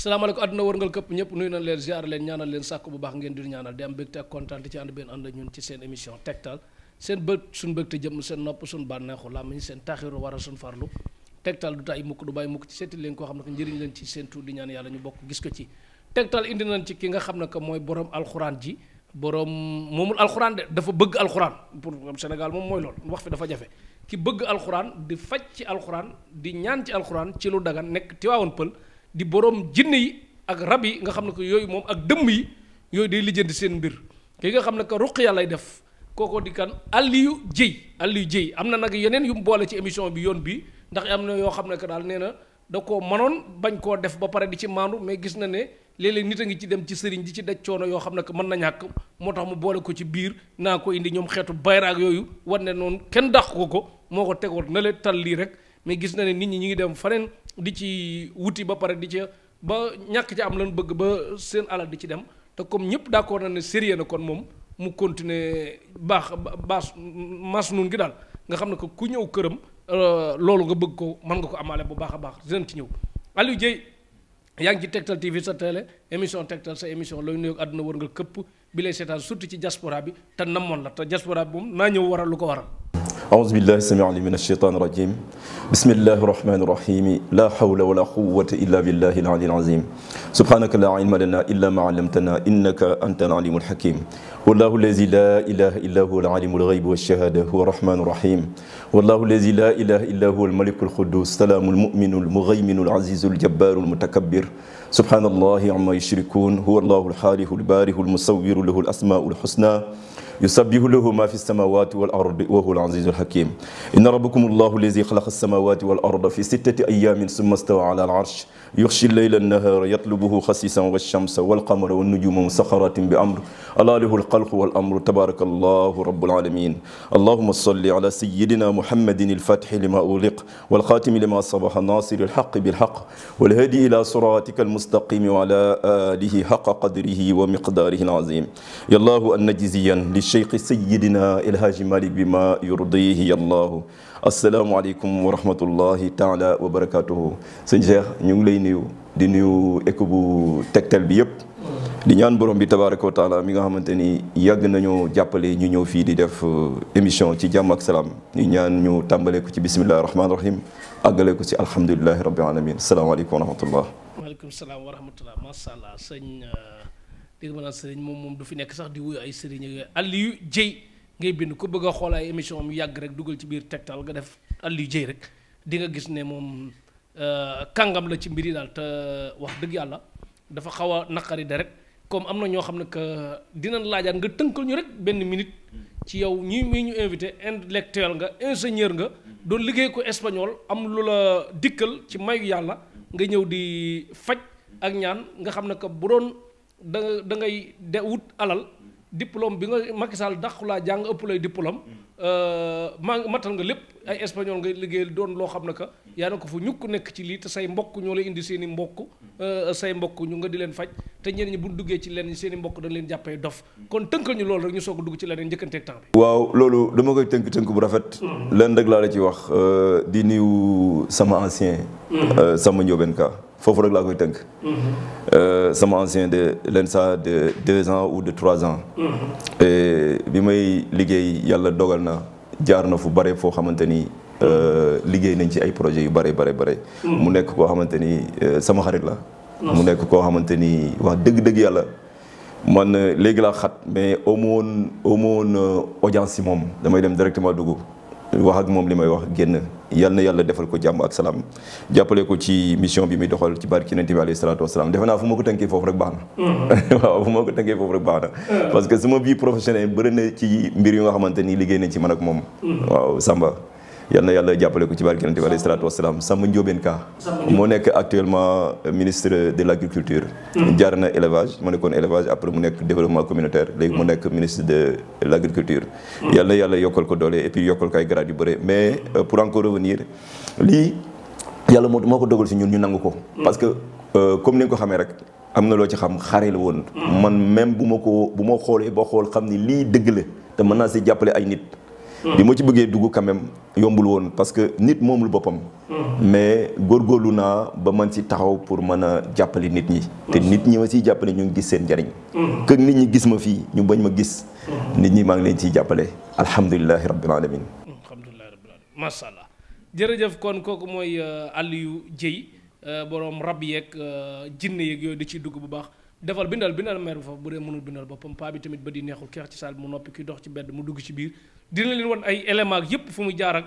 salaamaaleykum àdduna wërngal këpp ñëpp nuyu nañ leen ziar leen ñaanal leen sàkk bu baax ngeen di ñaanal di am mbégte ak kontaan ci ànd benn ànd ñun ci seen émission tegtal seen bët suñu mbégte jëm seen nopp suñu bànneexu làmmiñ seen taxiru waral suñu farlu tegtal du tay mukk du bàyyi mukk ci seeti leen koo xam ne que njëriñ leen ci seen tuur di ñaan yàlla ñu bokk gis ko ci tegtal indi nañ ci ki nga xam ne que mooy borom alxuraan ji borom moomul alxuraan de dafa bëgg alxuraan pour Sénégal moom mooy loolu wax fi dafa jafe ki bëgg alxuraan di faj ci alxuraan di ñaan ci alxuraan ci lu dagan nekk Tiwaawan Pël di borom jinne yi ak rab yi nga xam ne que yooyu moom ak dëmm yi yooyu day lijjanti seen mbir ki nga xam ne que ruqya lay def kooko di kan Aliou Dieye am na nag yeneen yu mu boole ci émission bi yoon bi ndax am na yoo xam ne que daal nee na da koo mënoon bañ koo def ba pare di ci maandu mais gis na ne léeg-léeg nit a ngi ci dem ci sëriñ di ci daj coono yoo xam ne que mën na ñàkk moo tax mu boole ko ci biir naa ko indi ñoom xeetu bayraag yooyu war ne noonu kenn dàq ko moo ko tegoon na leen tal lii rek mais gis na ne nit ñi ñu ngi dem faneen di ci wuti ba pare di ca ba ñàkk ci am lan bëgg ba seen alal di ci dem te comme ñëpp d'accord na ne sérieux na kon moom mu continuer mas nun gi daal nga xam ne que ku ñëw këram loolu nga bëgg ko mën nga ko amaale bu baax a baax dinañ ci ñëw Aliou Dieye yaa ngi ci Tektal TV sa télé émission Tektal sa émission looy nuyoog àdduna wër nga këpp bi lay seetaan surtout ci diaspora bi te namoon la te diaspora bi moom naa ñëw waral lu ko waral أعوذ بالله السميع العليم من الشيطان الرجيم بسم الله الرحمن الرحيم لا حول ولا قوة إلا بالله العلي العظيم سبحانك لا علم لنا إلا ما علمتنا إنك أنت العليم الحكيم والله الذي لا إله إلا هو العالم الغيب والشهادة هو الرحمن الرحيم والله الذي لا إله إلا هو الملك القدوس السلام المؤمن المهيمن العزيز الجبار المتكبر سبحان الله عما يشركون هو الله الخالق البارئ المصور له الأسماء الحسنى يسبح له ما في السماوات والأرض وهو العزيز الحكيم إن ربكم الله الذي خلق السماوات والأرض في 6 أيام ثم استوى على العرش يغشي الليل النهار يطلبه خسيسا والشمس والقمر والنجوم مسخرات بأمر ألا له الخلق والأمر تبارك الله رب العالمين اللهم صل على سيدنا محمد الفاتح لما أغلق والخاتم لما صبح الناصر الحق بالحق والهادي إلى صراطك المستقيم وعلى آله حق قدره ومقداره العظيم يا الله النجزيا للشيخ سيدنا الهاج مالك بما يرضيه يا الله asalaamaaleykum wa rahmatullahi taala wa barakatuhu sëñ Cheikh ñu ngi lay nuyu di nuyu équipe bu Tektal bi yëpp di ñaan borom bi tabaraka wa taala mi nga xamante ni yàgg nañoo jàppale ñu ñëw fii di def émission ci jàmm ak salaam ñu ñaan ñu tàmbale ko ci bismillahi rahmaani rahim àggale ko ci alhamdulilahi rabbil alamin asalaamaaleykum wa rahmatullah waaleykum salaam wa rahmatullah masha Allah sëñ dégg ma naa sëriñ moom du fi nekk sax di wuyu ay sëriñ yooyu Aliou Dieye ngay bind ku bëgg a xool ay émission mu yàgg rek dugal ci biir Tektal nga def Aliou Dieye rek di nga gis ne moom kàngam la ci mbir yi daal te wax dëgg yàlla dafa xaw a naqari de rek comme am na ñoo xam ne que dinañ laajaat nga tënkal ñu rek benn minute ci yow ñii mii ñu invité intellectuel nga ingénieur nga doon liggéey ko espagnol am lu la dikkal ci mayu yàlla nga ñëw di faj ak ñaan nga xam ne que bu doon da ngay de wut alal diplôme bi nga Macky Sall dàqu laa jàng ëpp lay diplôme matal nga lépp ay espagnol nga liggéeyal doon loo xam ne que yaa na ko fu ñukk nekk ci lii te say mbokk ñoo lay indi seen i mbokk say mbokk ñu nga di leen faj te ñeneen ñi bu duggee ci leen seen i mbokk dañ leen jàppee dof kon tënkal ñu loolu rek ñu soog a dugg ci leneen njëkkanteeg temps bi. waaw loolu dama koy tënk bu rafet. leen rek laa la ci wax di nuyu sama ancien. sama Ndiobène Ka foofu rek laa koy tënk. sama ancien de l'ENSA de 2 ans ou de 3 ans. bi may liggéey yàlla dogal na jaar na fu bare foo xamante ni liggéey nañ ci ay projets yu bare. mu nekk koo xamante ni sama xarit la. mu nekk koo xamante ni wax dëgg yàlla man léegi laa xat mais au moins audience si moom damay dem directement dugg. wax ak moom li may wax génn yal na yàlla defal ko jàmm ak salaam jàppale ko ci mission bi muy doxal ci barki Yonent bi alayhi salaatu wasalaam defe naa fu ma ko tënkee foofu rek baax na. waaw fu ma ko tënkee foofu rek baax na. parce que sama vie professionnelle bëri na ci mbir yu nga xamante ni liggéey nañ ci man ak moom. waaw Samba yal na yàlla jàppale ko ci barki Yonent bi alayhi salaatu wasalaam Samba Ndiobène Ka moo nekk actuellement ministre de l'agriculture. jaar na élevage mu nekkoon élevage après mu nekk développement communautaire léegi mu nekk ministre de l'agriculture. yal na yàlla yokkal ko doole et puis yokkal ko ay grades yu bëri mais pour encore revenir lii yàlla moo ko dogal si ñun ñu nangu ko. parce que comme ni nga ko xamee rek am na loo ci xam xare la woon. man même bu ma xoolee ba xool xam ni lii dëgg la te mën naa si jàppale ay nit. bi ma ci bëggee dugg quand même yombul woon parce que nit moomul boppam. mais góorgóorlu naa ba man ci taxaw pour mën a jàppale nit ñi. te nit ñi ma ciy jàppale ñu ngi gis seen njariñ. que nit ñi gis ma fii ñu bañ ma gis. nit ñi maa ngi leen ciy jàppale alhamdulilahi rabbil alamin. alhamdulilahi rabbil alamin macha allah jërëjëf kon kooku mooy Aliou Dieye borom rab yeeg jinne yeeg yooyu di ciy dugg bu baax. defal bindal meer bi foofu bu dee mënul bindal boppam paa bi tamit ba di neexul keex ci saal bi mu noppi kuy dox ci bedd mu dugg ci biir dina leen wan ay éléments yépp fu mu jaar ak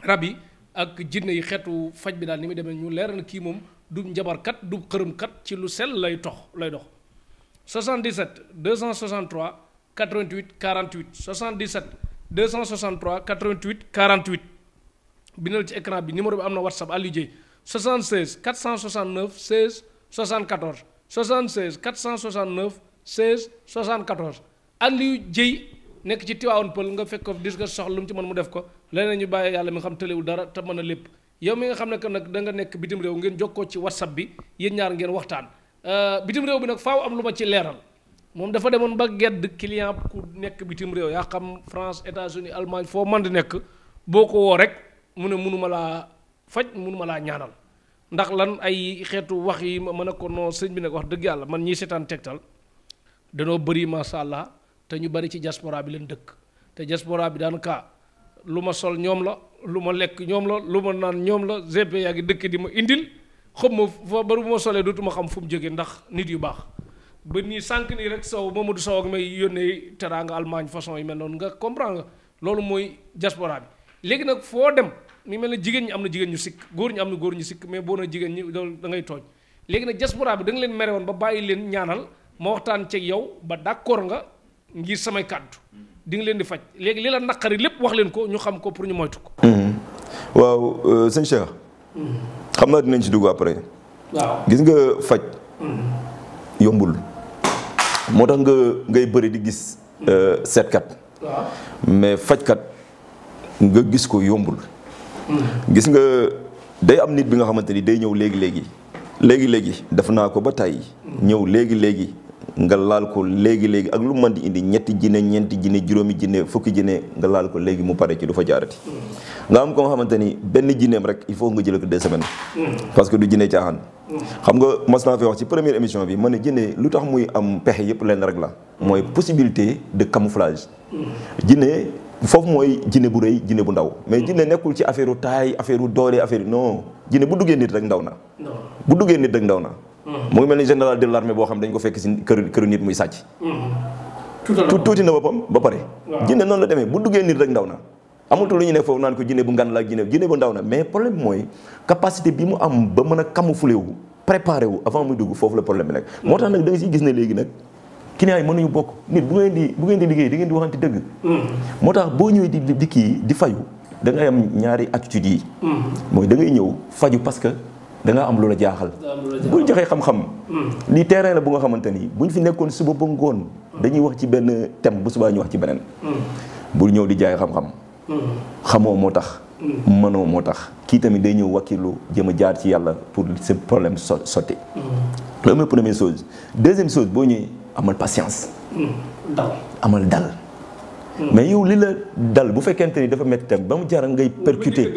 rab yi ak jinne yi xeetu faj bi daal ni muy demee ñu leer na kii moom du njabarkat du xërëmkat ci lu sell lay dox 77 263 88 48 77 263 88 48 bindal ci écran bi numéro bi am na WhatsApp Aliou Dieye 76 469 16 74 76 469 16 74 Aliou Dieye nekk ci Tivaouane Peulh nga fekk ko dis nga soxla lu mu ci mën mu def ko leneen ñu bàyyi yàlla mi nga xam tëlewul dara te mën a lépp yow mi nga xam ne que nag da nga nekk bitim réew ngeen jokkoo ci WhatsApp bi yéen ñaar ngeen waxtaan bitim réew bi nag faaw am lu ma ci leeral moom dafa demoon ba gedd client ku nekk bitim réew yaa xam France États-Unis Allemagne foo mën di nekk boo ko woo rek mu ne mënuma laa faj mënuma laa ñaanal ndax lan ay xeetu wax yi ma ne ko non sëñ bi nag wax dëgg yàlla man ñii seetaan Tektal danoo bëri macha allah te ñu bëri ci diaspora bi leen dëkk te diaspora bi daanaka lu ma sol ñoom la lu ma lekk ñoom la lu ma naan ñoom la GP yaa ngi dëkk di ma indil xam ma fa bari bu ma solee dootuma xam fu mu jógee ndax nit yu baax ba nii sànq nii rek Sow Mamadou Sow ak may yónnee teraanga Allemagne façon yi mel noonu nga comprendre nga loolu mooy diaspora bi léegi nag foo dem mi mel ne jigéen ñi am na jigéen ñu sikk góor ñi am na góor ñu sikk mais boo na jigéen ñi loolu da ngay tooñ léegi nag diaspora bi da nga leen mere woon ba bàyyi leen ñaanal ma waxtaan ceeg yow ba d'accord nga ngir samay kàddu di nga leen di faj léegi li la naqari lépp wax leen ko ñu xam ko pour ñu moytu ko. waaw sëñ Cheikh. xam naa dinañ ci dugg après. waaw gis nga faj. yombul moo tax ngay bëri di gis seetkat. waaw mais fajkat nga gis ko yombul. gis nga day am nit bi nga xamante ni day ñëw léegi def naa ko ba tey ñëw léegi nga laal ko léegi ak lu mën di indi ñetti jinne ñeenti jinne juróomi jinne fukki jinne nga laal ko léegi mu pare ci du fa jaarati. nga am ko nga xamante ni benn jinneem rek il faut nga jëlee ko 2 semaines. parce que du jinne caaxaan. xam nga mas naa fi wax ci première émission bi ma ne jinne lu tax muy am pexe yëpp lenn rek la. mooy possibilité de camouflage. jinne foofu mooy jinne bu rëy jinne bu ndaw mais jinne nekkul ci affaire taay affaire doole affaire non jinne bu duggee nit rek ndaw na. bu duggee nit rek ndaw na. mu ngi mel ni général de l'armée boo xam dañ ko fekk si këru nit muy sàcc. tuuti na boppam ba pare. jinne noonu la demee bu duggee nit rek ndaw na. amatul lu ñu ne foofu naan ko jinne bu ngan la ak jinne bu ndaw na mais problème mooy capacité bi mu am ba mën a camoufler wu préparer wu avant muy dugg foofu la problème bi nag. moo tax nag da nga siy gis ne léegi nag client yi mënuñu bokk nit bu ngeen di liggéey da ngeen di waxante dëgg. moo tax boo ñëwee di kii di fayu da ngay am ñaari attitude yi. mooy da ngay ñëw faju parce que da nga am lu la jaaxal. bu joxee xam-xam. lii terrain la bu nga xamante ni buñ fi nekkoon suba ba ngoon dañuy wax ci benn thème bu subaa ñu wax ci beneen. bul ñëw di jaay xam-xam. xamoo moo tax. mënoo moo tax kii tamit day ñëw wakkilu jëm a jaar ci yàlla pour ce problème sotti. loolu mooy première chose deuxième chose boo ñëwee amal patience. amal dal. mais yow li la dal bu fekkente ni dafa métti tam ba mu jaar ngay percuter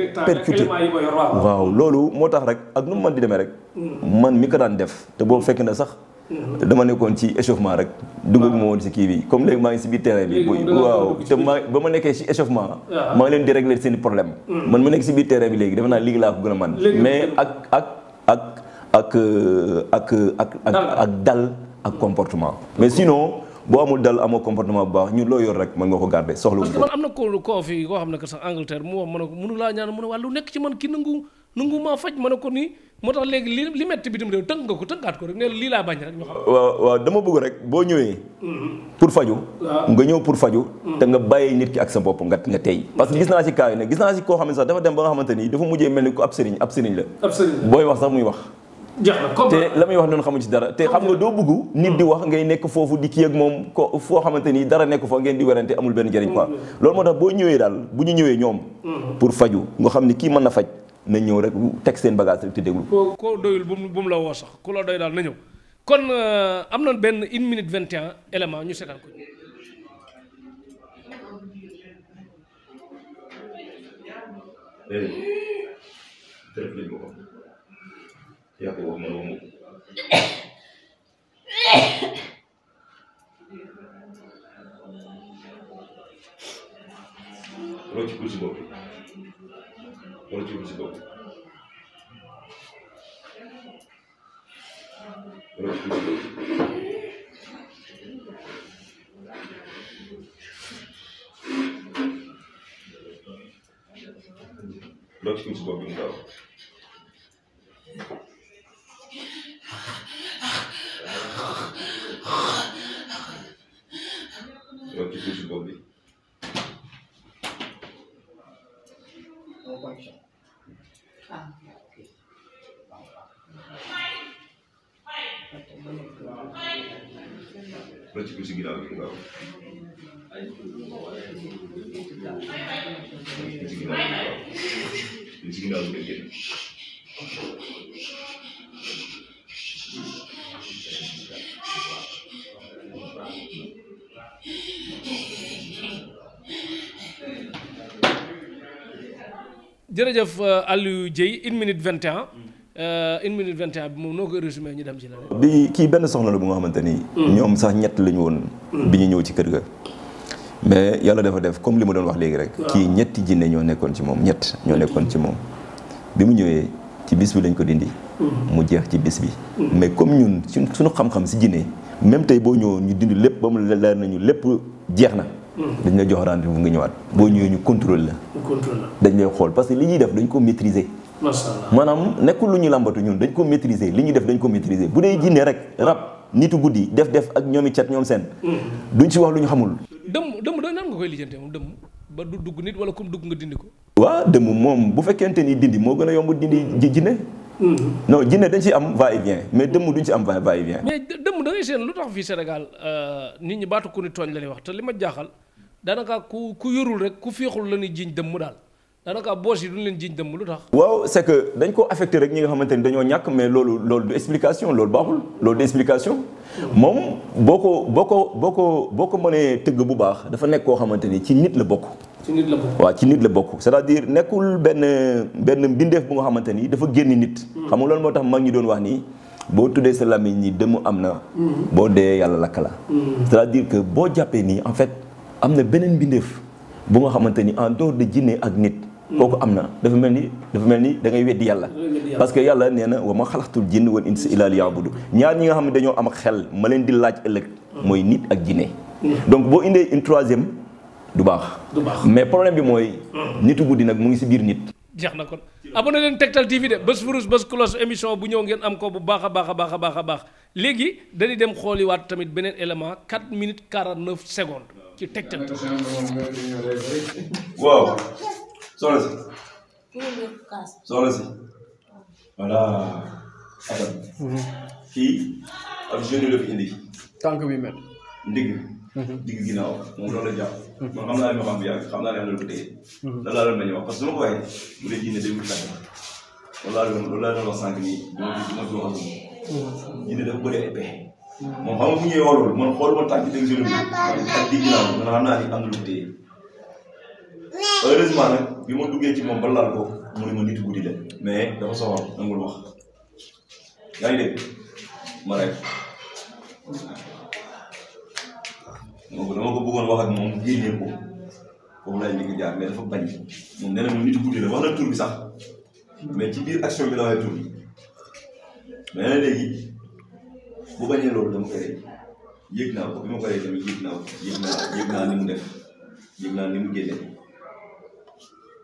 waaw loolu moo tax rek ak nu mu mën di demee rek man mi ko daan def te boobu fekk na sax dama nekkoon ci échauffement rek duggaguma woon si kii bi comme léegi maa ngi si biir terrain bi waaw te ba ma nekkee si échauffement maa ngi leen di régler seen problème man ma nekk si biir terrain bi léegi defe naa léegi laa ko gën a man mais ak dal ak comportement mais sinon boo amul dal amoo comportement bu baax ñun loo yor rek mën nga ko garder soxla parce que man am na koo fi koo xam ne que sax Angleterre mu wax ma ne ko mënu laa ñaan mu ne waa lu nekk ci man ki nangu maa faj ma ne ko nii moo tax léegi li metti bitim réew tënkaat ko rek ne lii laa bañ rek ñu xam. waaw dama bëgg rek boo ñëwee pour faju nga ñëw pour faju te nga bàyyi nit ki ak sa bopp nga tey parce que gis naa ci cas yi ne gis naa ci koo xam ne sax dafa dem ba nga xamante ni dafa mujjee mel ni ko ab sëriñ la booy wax sax muy wax te la muy wax noonu xamuñ ci dara te xam nga doo bëgg nit di wax ngay nekk foofu di kii ak moom ko foo xamante ni dara nekk fa ngeen di werante amul benn njëriñ quoi loolu moo tax boo ñëwee daal bu ñu ñëwee ñoom pour faju nga xam ni kii mën na faj na ñëw rek teg seen bagage rek te déglu ko doyul bu mu la woo sax ku la doy daal na ñëw kon am na benn 1 minute 21 élément ñu seetaan ko déedéet dërëb lañ ko wax yaa ko wax man waxuma ko rocc ko si bopp rocc ko si bopp rocc ko si bopp rocc ko si bopp bi mu gaaw rocc ko si bopp bi rocc ko si ginnaaw bi mu gaaw rocc ko si ginnaaw bi mu gaaw li si ginnaaw bi nga génn jërëjëf Aliou Dieye 1 minute 21 1 minute 21 bi moom noo koy résumé ñu dem ci la bi kii benn soxna la bu nga xamante ni ñoom sax ñett lañu woon bi ñu ñëw ci kër ga mais yàlla dafa def comme li ma doon wax léegi rek kii ñetti jinne ñoo nekkoon ci moom ñett ñoo nekkoon ci moom bi mu ñëwee ci bis bi lañ ko dindi mu jeex ci bis bi mais comme ñun suñu xam-xam si jinne même tey boo ñëwoon ñu dindi lépp ba mu leer nañu lépp jeex na dañ lay jox rendez-vous nga ñëwaat boo ñëwee ñu contrôle la dañ lay xool parce que li ñuy def dañ ko maîtriser maanaam nekkul lu ñu làmbatu ñun dañ ko maîtriser li ñuy def dañ ko maîtriser bu dee jinne rek rab nitu guddi def ak ñoomi cat ñoom seen duñ ci wax lu ñu xamul dëmm da nan nga koy lijjantee moom dëmm ba du dugg nit wala comme dugg nga dindi ko waaw dëmm moom bu fekkente ni dindi moo gën a yomb dindi jinne non jinne dañ ci am va et vient mais dëmm duñ ci am va et vient mais dëmm da ngay seen lu tax fii Sénégal nit ñi baatu ku ni tooñ la ñuy wax te li ma jaaxal daanaka ku yorul rek ku féexul la ñuy jiiñ dëmm daal daanaka boos yi duñ leen jiiñ dëmm lu tax waaw c'est que dañ ko affecté rek ñi nga xamante ni dañoo ñàkk mais loolu du explication loolu baaxul loolu du explication moom boo ko mënee tëgg bu baax dafa nekk koo xamante ni ci nit la bokk waaw ci nit la bokk c'est-à-dire nekkul benn mbindeef bu nga xamante ni dafa génn nit xam nga loolu moo tax mag ñi doon wax nii boo tuddee sa làmmiñ ñi dëmm am na boo dee yàlla lakk la c'est-à-dire que boo jàppee nii en fait am na beneen mbindeef bu nga xamante ni en dehors de jinne ak nit kooku am na dafa mel ni da ngay weddi yàlla parce que yàlla nee na wa ma xalaxtul jinn wal insa illa liya'budu ñaar ñi nga xam ne dañoo am xel ma leen di laaj ëllëg mooy nit ak jinne donc boo indee une troisième du baax mais problème bi mooy nitu guddi nag mu ngi si biir nit jeex na kon abonné leen Tektal TV de bés furus bés cloche émission bu ñëw ngeen am ko bu baax a baax léegi dañuy dem xooliwaat tamit beneen élément 4 minutes 49 secondes ci Tektal TV. waaw soxna si voilà kii ab jeune la fi indi tànk bi met digg ginnaaw moom loolu la jàpp man xam naa ne ma xam bi yàgg xam naa ne am na lu ko téye la laa doon nañu wax parce que su ma ko waxee bu dee jinne day wut tànk loolu laa doon wax sànq nii du ma ci wax jinne dafa bëri ay pexe moom xam nga bu ñëwee loolu man xooluma tànk dégg jeune bi ak digg ginnaaw man xam naa ni am na lu ko téye heureusement nag bi ma duggee ci moom ba laal ko mu ne ma nit guddi la mais dafa soxor nangul wax yaa ngi dégg ma rek dama ko bëggoon wax ak moom génnee ko foofu laay njëkk jaar mais dafa bañ moom nee na moom nit guddi la wax na tur bi sax mais ci biir action bi la waxee tur bi mais nag léegi bu bañee loolu dama koy yëg naa ko bi ma koy tamit yëg naa ni mu def yëg naa ni mu génnee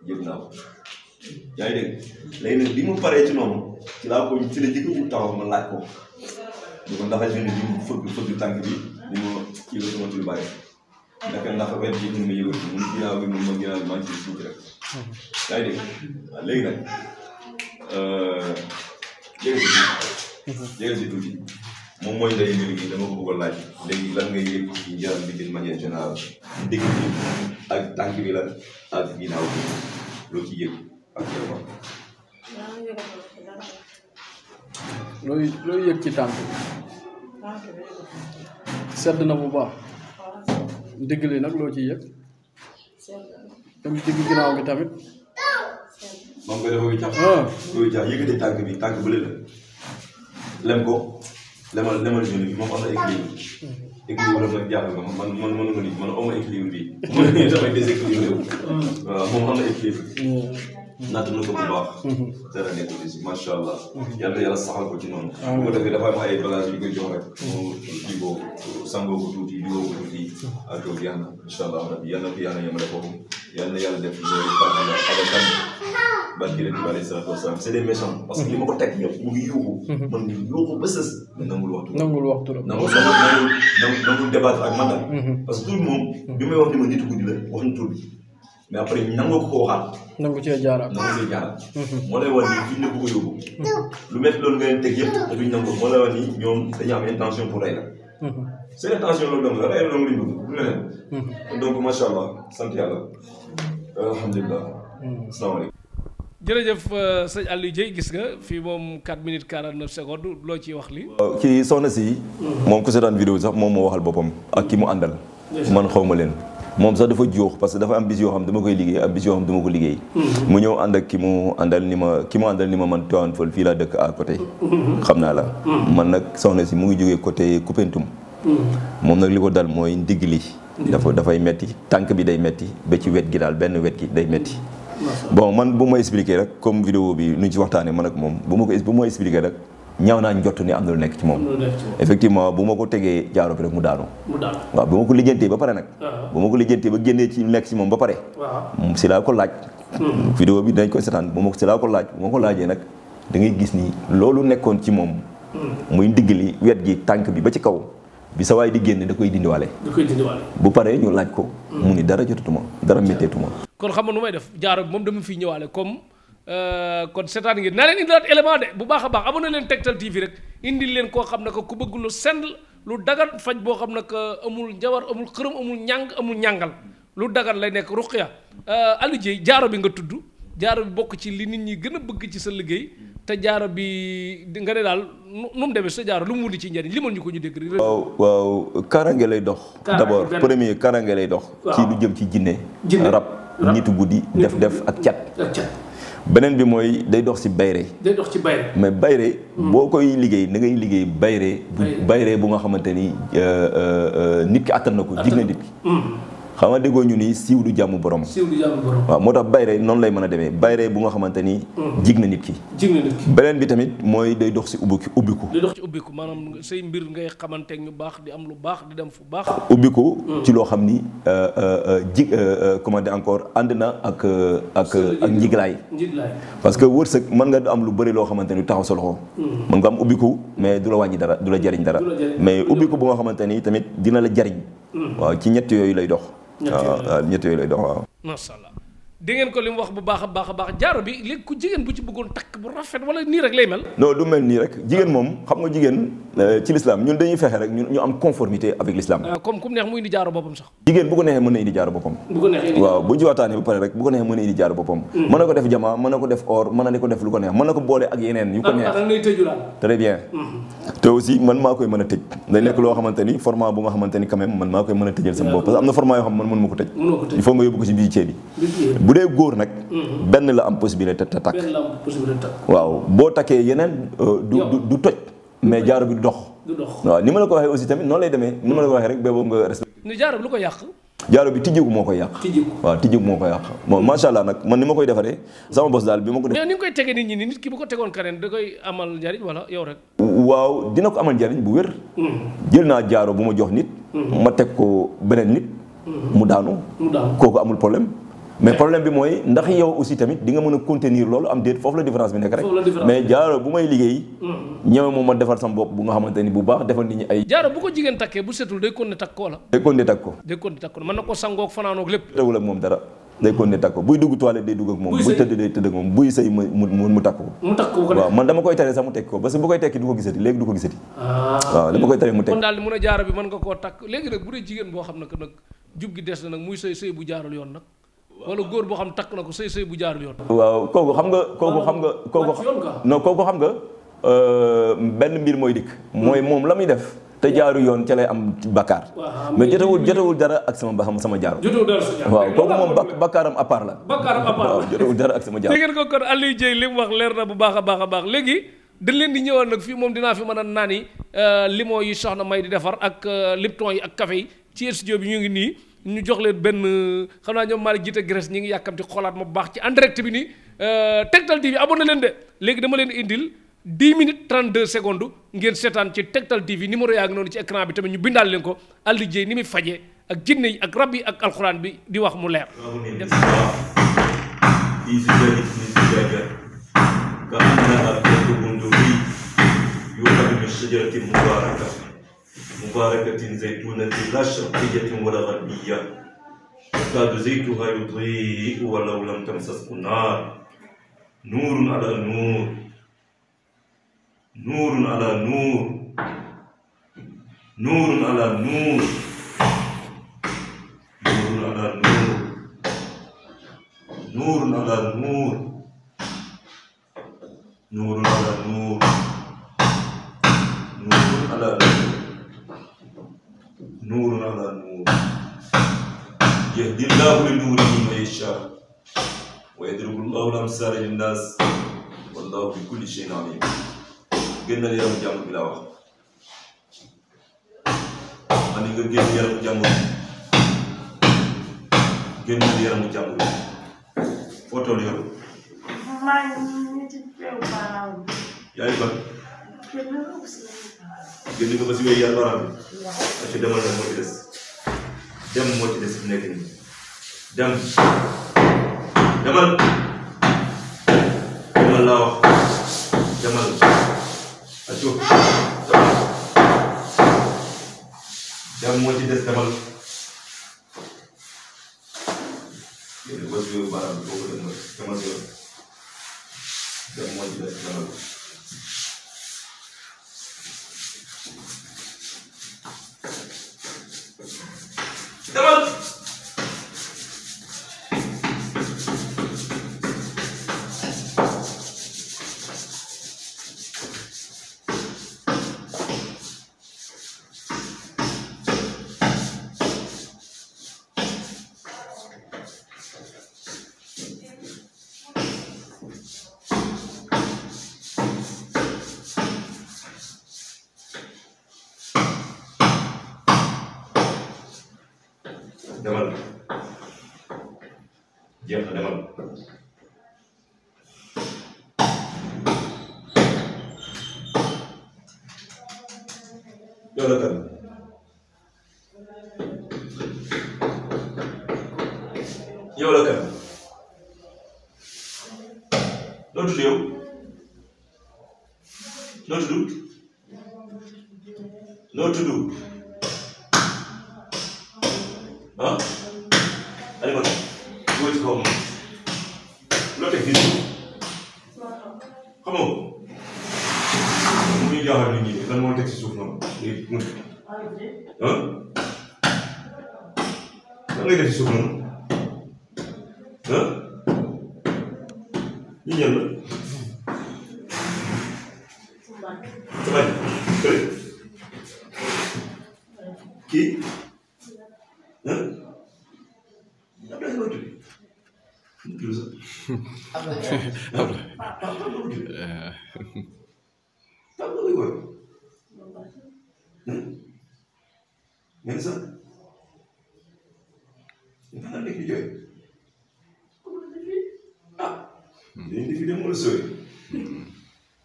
yëg naa ko yaa ngi dégg léegi nag bi mu paree ci noonu ci laa ko ci la jëkk bu taxaw ma laaj ko di ko ndax jeune bi mu fëgg tànk bi ni ma yëgal sama tur bàyyi ndax wet bi ñu ma yëgal ci mun ginnaaw bi mun ma ginnaaw bi maa ngi ci suuf rek yaa ngi dégg waaw léegi nag jege si tuuti moom mooy ndey mbir gi dama ko bëgg a laaj léegi lan ngay yëg ci njaram bi d'une manière générale dégg bi ak tànk bi la ak ginnaaw bi loo ci yëg actuellement looy yëg ci tànk bi sedd na bu baax digg li nag loo ciy yëg dem digg ginnaaw bi tamit moom nga dafa wiccax. wiccax yëkkati tànk bële la. lem ko lemal jeune bi moom am na équilibre. équilibre nag jàpp nga man mënuma lii man aw ma équilibre bi. man damay déséquilibré wu. waaw moom am na équilibre. natt na ko bu baax. dara nekkul si macha allah. yàlla yàlla saxal ko ci noonu. bu ko defee dafa am ay bagages yu koy jox rek. mu kii ko sangoo ko tuuti diwoo ko tuuti ak yow jeex na incha allah rabbi yàlla na ko yàlla yemale foofu yàlla na yàlla def loolu tànn la abadan barki leen bi alayhi salaatu wasalaam c'est des méchants parce que li ma ko teg yëpp mu ngi yuuxu. man ngi yuuxu ba sës. mais nangul waxtu la nangul débattre ak man daal. parce que tur moom bi may wax ni ma nitu guddi la wax na tur bi. mais après nangoo ko waxaat. nangu cee jaaraat. moo lay wan ni fi ñu ne bëgg a yóbbu. lu métti loolu nga leen teg yëpp te duñ nangu moo lay wan ni ñoom dañu am intention pour rey la. seen intention loolu dong la rey la dong lañ bëgg du leneen. donc macha allah sant yàlla alhamdulilah. asalaamaaleykum. jërëjëf sëñ Aliou Dieye gis nga fii moom 4 minutes 49 secondes loo ciy wax li waaw kii soxna si. moom ku seetaan vidéo sax moom moo waxal boppam ak ki mu àndal. man xaw ma leen. moom sax dafa joox parce que dafa am bis yoo xam dama koy liggéey ak bis yoo xam dama ko liggéey. mu ñëw ànd ak ki mu àndal ni ma man Tivaouane Peulh fii laa dëkk à côté. xam naa la. man nag soxna si mu ngi jógee côté Koupentoum. moom nag li ko dal mooy ndigg li. dafay metti tànk bi day metti ba ci wet gi daal benn wet gi day metti. bon man bu ma expliqué rek comme vidéo bi nu ñu ci waxtaanee man ak moom bu ma expliqué rek ñaaw naa njott ni am na lu nekk ci moom. effectivement bu ma ko tegee jaaro bi rek mu daanu. waaw bu ma ko lijjantee ba pare nag. bu ma ko lijjantee ba génnee ci lu nekk ci moom ba pare. si laa ko laaj. vidéo bi dañ koy seetaan si laa ko laaj bu ma ko laajee nag da ngay gis ni loolu nekkoon ci moom. muy ndiggali wet gi tànk bi ba ci kaw. bi sa waay di génne da koy dindiwaale. bu paree ñu laaj ko. mu ni dara jotatuma dara métteetuma. kon xam nga nu may def jaaro bi moom dama fiy ñëwaale comme kon seetaan ngeen naa leen indilaat élément de bu baax a baax abonné leen Tektal TV rek indil leen koo xam ne que ku bëgg lu send lu dagan faj boo xam ne que amul njawar amul xërëm amul ñàng amul ñàngal lu dagan lay nekk ruqya Aliou Dieye jaaro bi nga tudd jaaro bi bokk ci li nit ñi gën a bëgg ci sa liggéey te jaaro bi nga ne daal nu mu demee sa jaaro lu mu wundi ci njëriñ limal ñu ko ñu dégg rek. waaw kaaraange lay dox. d'abord premier kaaraange lay dox. ci lu jëm ci jinne rab nitu guddi def ak cat. beneen bi mooy day dox ci bayre. mais bayre boo koy liggéey da ngay liggéey bayre bu nga xamante ni nit ki attan na ko jig na nit ki. xam nga déggoo ñu ni siiw du jàmm borom. waaw moo tax bayre noonu lay mën a demee bayre bu nga xamante ni. jig na nit ki. beneen bi tamit mooy day dox ci ubbiku. day dox ci ubbiku maanaam say mbir ngay xamanteeg ñu baax di am lu baax di dem fu baax. ubbiku ci loo xam ni comment dire encore ànd na ak njiglaay. parce que wërsëg mën nga am lu bëri loo xamante ni taxaw sa loxo. mën nga am ubbiku mais du la wàññi dara du la jariñ dara. mais ubbiku bu nga xamante ni tamit dina la jariñ. waaw ci ñett yooyu lay dox. ñett yooyu lay dox waaw. macha allah dégg ngeen ko li mu wax bu baax a baax jaaro bi léegi ku jigéen bu ci bëggoon takk bu rafet wala nii rek lay mel. non du mel nii rek jigéen moom xam nga jigéen ci l'islam ñun dañuy fexe rek ñu am conformité avec l'islam. comme ku mu neex mu indi jaaro boppam sax. jigéen bu ko neexee mën na indi jaaro boppam. waaw bu ñu ci waxtaanee ba pare rek bu ko neexee mën na indi jaaro boppam. mën na ko def jamaa mën na ko def or mën na ko def lu ko neex mën na ko boole ak yeneen yu ko neex. très bien. te aussi man maa koy mën a tëj day nekk loo xamante ni format bu nga xamante ni quand même man maa koy mën a tëjal sama bopp parce que am na format yoo xam man mën ma ko tëj. il faut nga yóbbu ko ci biir ceeb bi bu dee góor nag benn la am possibilité te takk. waaw boo takkee yeneen du toj mais jaaro bi du dox. waaw ni ma la ko waxee aussi tamit noonu lay demee ni ma la ko waxee rek boobu nga respecté. ni jaaro bi lu ko yàq. jaaro bi tijjiku moo koy yàq. waaw tijjiku moo koy yàq bon macha allah nag man ni ma koy defaree sama bos daal bi ma ko def. mais ni nga koy tegee nit ñi ni nit ki bu ko tegoon keneen da koy amal njariñ wala yow rek. waaw dina ko amal njariñ bu wér. jël naa jaaro bu ma jox nit. ma teg ko beneen nit. mu daanu. kooku amul problème. mais problème bi mooy ndax yow aussi tamit di nga mën a contenir loolu am déet foofu la différence bi nekk rek. mais jaaro bu may liggéey. ñëwee moom ma defal sama bopp bu nga xamante ni bu baax defal nit ñi ay. jaaro bu ko jigéen takkee bu setul day continuer takk ko la. day continuer takk ko. mën na ko sangoog fanaanoog lépp. tewul ak moom dara day continuer takk ko buy dugg toilette day dugg ak moom. buy tëdd day tëdd ak moom buy sëy mu takk ko. waaw man dama koy tere sax mu tekki ko parce que bu koy tekki du ko gisati léegi du ko gisati. waaw dama koy tere mu tekki. kon daal mun a jaaro bi mën nga koo takk léegi nag bu dee jigéen boo xam ne que nag jub gi des na nag muy sëy bu jaarul yoon nag wala góor boo xam takk na ko sëy bu jaarul yoon. waaw kooku xam nga benn mbir mooy dikk. mooy moom la muy def te jaaru yoon ca lay am bakkaar mais jotewul dara ak sama jaaro waaw kooku moom bakkaaram à part la waaw jotewul dara ak sama jaaro dégg ngeen ko kon Aliou Dieye li mu wax leer na bu baax a baax léegi dañ leen di ñëwal nag fii moom dinaa fi mën a naani limon yi soxna May di defar ak lipton yi ak café yi ci studio bi ñu ngi nii ñu jox leen benn xam naa ñoom Malick jiite Grèce ñi ngi yàkkamti xoolaat ma bu baax ci en direct bi nii Tektal TV abonné leen de léegi dama leen indil 10 minutes 32 secondes ngeen seetaan ci Tektal TV numéro yaa ngi noonu ci écran bi tamit ñu bindaal leen ko Aliou Dieye ni muy fajee ak jinne yi ak rab yi ak alxuraan bi di wax mu leer. مباركة زيتونة لا شرقية ولا غربية يكاد زيتها يضيء ولو لم تمسسه النار نور على نور نور على نور نور على نور نور على نور نور على نور نور على نور نور على نور نور على نور يهدي الله لنوره من يشاء ويضرب الله الأمثال للناس والله بكل شيء عليم génn yaramu jàmbur bi laa wax man ni nga génn yaramu jàmbur génn yaramu jàmbur foo toll yow yaa ngi ban génn nga ba si wéy yàlla baaraam bi parce que demal na moo ci des dem moo ci des fi nekk nii dem demal laa wax demal aco dem moo ci des demal génn ba si wéy baaraam bi boobu demal si yoon dem moo ci des demal demal demal jeex na demal yow la kan yow la kan noo tudd yow noo tudd ah Alima boo ci kaw moom loo teg fii xam nga mu ngi jaaxal nit ñi lan moo teg si suuf noonu léegi mu ah lan ngay def si suuf noonu ah ñu ñëw la sabaj kële kii Abdoulaye Wade tudd sax Abdoulaye ngeen sax nga nekk di jooy dañu defi dem mën a sooy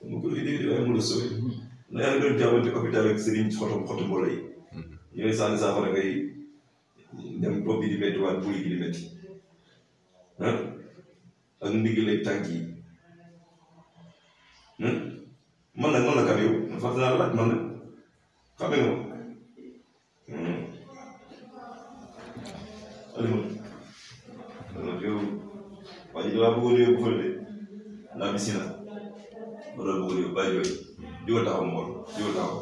mu ko dégg waaye mën a sooy na yaa ngi doon jàmmante hôpital ak sëriñ xotu mboolo yi ñooy sànni saafara ngay dem bopp bi di métti waat buli gi di métti ak ndigaleeg tànk yi man la kan yow fàttali naa la laaj man nag xam nga Alima yow waa ji damaa bëggoon yóbbu fële de la piscine wala bëggoon yóbbu bàyyi yooyu diwa taxaw ma xool diwa taxaw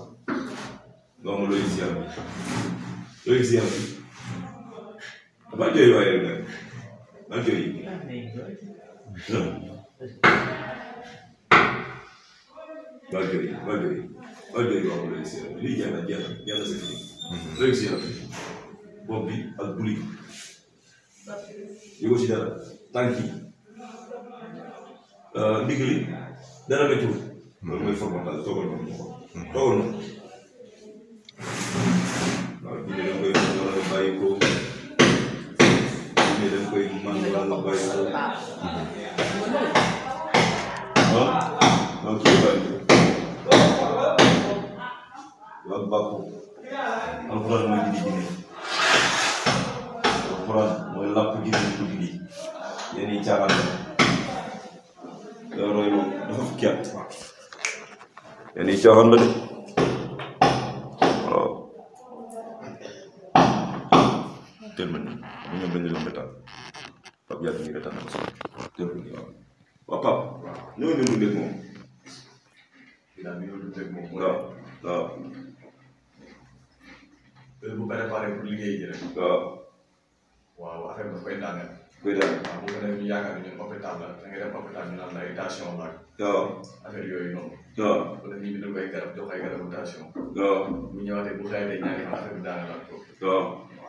nga xam loo gis yaram loo gis yaram ba jooy waaye nag ba jooy ba jooy waaye doy waaw réussir lii jeex na c'est fini réussir bopp bi ak buli yóbbu si dara tànk yi ndigg li dara nga tuur loolu mooy formatage toogal noonu waaw ñu ne dañ koy wala nga bàyyi ko ñu ne dañ koy man wala nga bàyyi ko waaw kii bàyyi ko waaw bàkku alxuraan mooy dindi jinne alxuraan mooy làpp jinne ko dindi yéen yi caaxaan la roy lu dafa fukki at yéen yi caaxaan la de waaw teel ma nii bu ñoom dañu doon retaan Pape yàgg ñu retaan ak sax teel ko nii waaw waaw Pape ñoo ngi dundee moom waaw waaw bu préparé pour liggéey ji rek. waaw affaire bi koy daaneel. waaw bu ko defee ñu yaakaar ne ñun hôpital la da ngay dem hôpital ñu naan la ay tension la. affaire yooyu noonu. bu dee nit ñi dañ koy garab jox ay garabu tension. bu ñëwaatee bu xëyatee ñaari fan affaire bi daaneel ko. waaw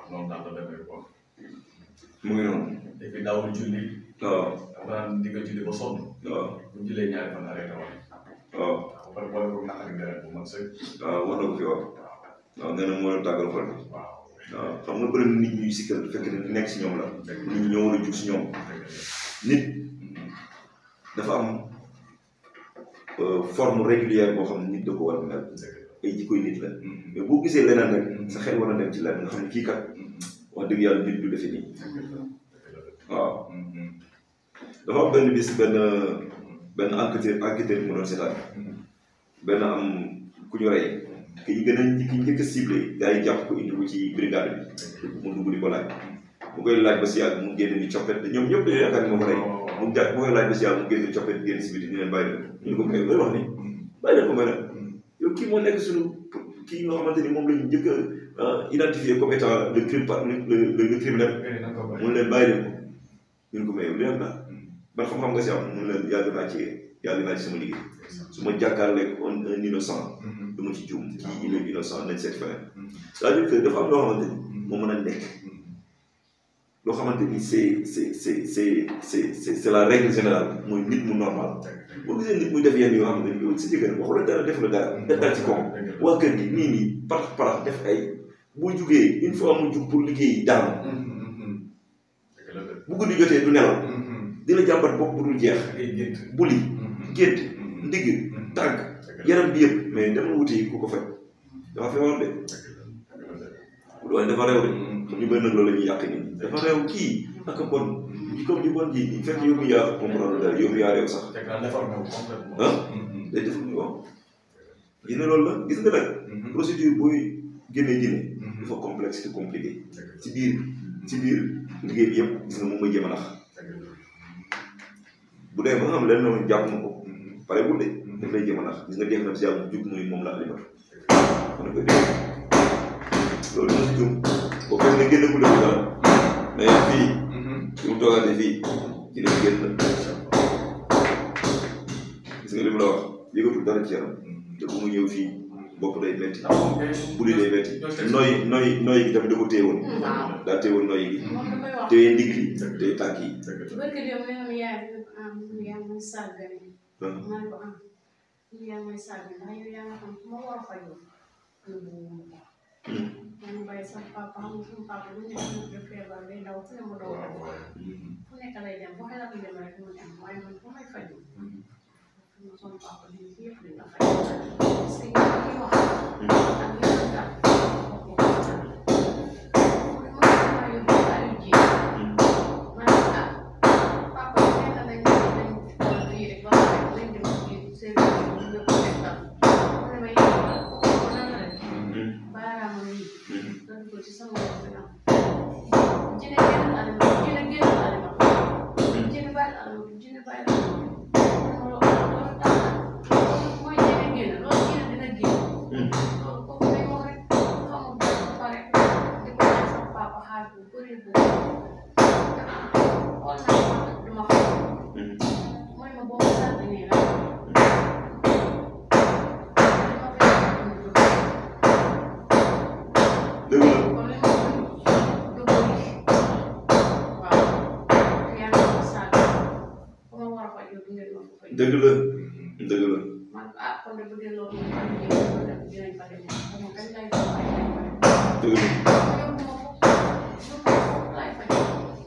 noonu daal la demee quoi. mu ngi noonu. et puis daawul julli. xam naa di nga julli ba sonn. bu ñu jullee ñaari fan arrêté woon. ba pare boole ko naqari deret bu mat sëkk. war na ko fi wax. waaw nee na moo la tàggal xol bi. waaw xam nga bëri nit ñuy sikkal bu fekkee ne nekk si ñoom la. nit ñi ñoo war a jug si ñoom. nit dafa am forme régulière boo xam ne nit da ko war a mel. ay jikkoy nit la. mais boo gisee leneen rek sa xel war a dem ci leneen nga xam ne kii kat wax dëgg yàlla nit du defee nii. waaw dafa am benn bis benn enquêteur mu doon seetaan benn am ku ñu rey. ki ñu gën a njëkk a ciblé gars yi jàpp ko indi ko ci brigade bi mu dugg di ko laaj mu koy laaj ba si yàgg mu génn ni coppet ñoom ñëpp dañoo yaakaar ni moo ko rey mu koy laaj ba si yàgg mu génn coppet génn si biti ñu leen bàyyi leen ñu ko may looy wax ni bàyyi leen ko may nag yow kii moo nekk suñu kii nga xamante ni moom lañu njëkk a identifié comme étant le criminel mun leen bàyyi leen ko ñun ko may yow leen la ban xam-xam nga si am mun leen yàgg naa ci sama liggéey su ma jàkkaarleeg un innocent dama ci juum kii il est innocent nañ seet feneen c'est-à-dire que dafa am loo xamante ni moo mën a nekk loo xamante ni c'est la règle générale mooy nit mu normal boo gisee nit muy def yenn yoo xamante ni yow si jëkkër waxu la dara def la dara dal ci koom waa kër gi nii parax def ay boo jugee une fois mu jug pour liggéey daanu bu guddi jotee du nelaw dina jàmbat bopp bu dul jeex buli gént ndigg tànk yaram bi yëpp mais dama wuti ku ko faj dafa feebar de bu doon dafa réew de ñu bëri nag loolu la ñuy yàq nii dafa réew kii ak bon comme ñu bon ji fekk yow mi yaa comprendre dara yow mi yaa réew sax day defar ni waaw jinne loolu la gis nga nag procédure booy génnee jinne dafa complexe te compliqué ci biir liggéey bi yëpp gis nga moom may jéem a nax bu dee ba nga xam leen noonu jàpp na ko pare bu dee daf lay jéem a nax gis nga dégg na si yàlla jug muy moom la alimatu mën na koy dégg loolu dina si jum boo fekk ne génn ku def dara mais fii su mu toogaatee fii ci def génn gis nga li mu la wax yëgatul dara ci yaram te bu mu ñëw fii bopp day metti buli day metti nooy gi tamit da ko téye woon daa téye woon nooy gi téye ndig li téye tànk yi yaa may sàgg ndax yow yaa nga xam fu ma war a fajoo man bàyyi sa papa xam nga suñu papa lu nekk de feebar day daw fu ne mu daw fu nekk lay dem bu xelal bi dem rek mu dem waaye man fu may fajoo sama papa di yëpp dina faj parce que ñi wax ak ñi daal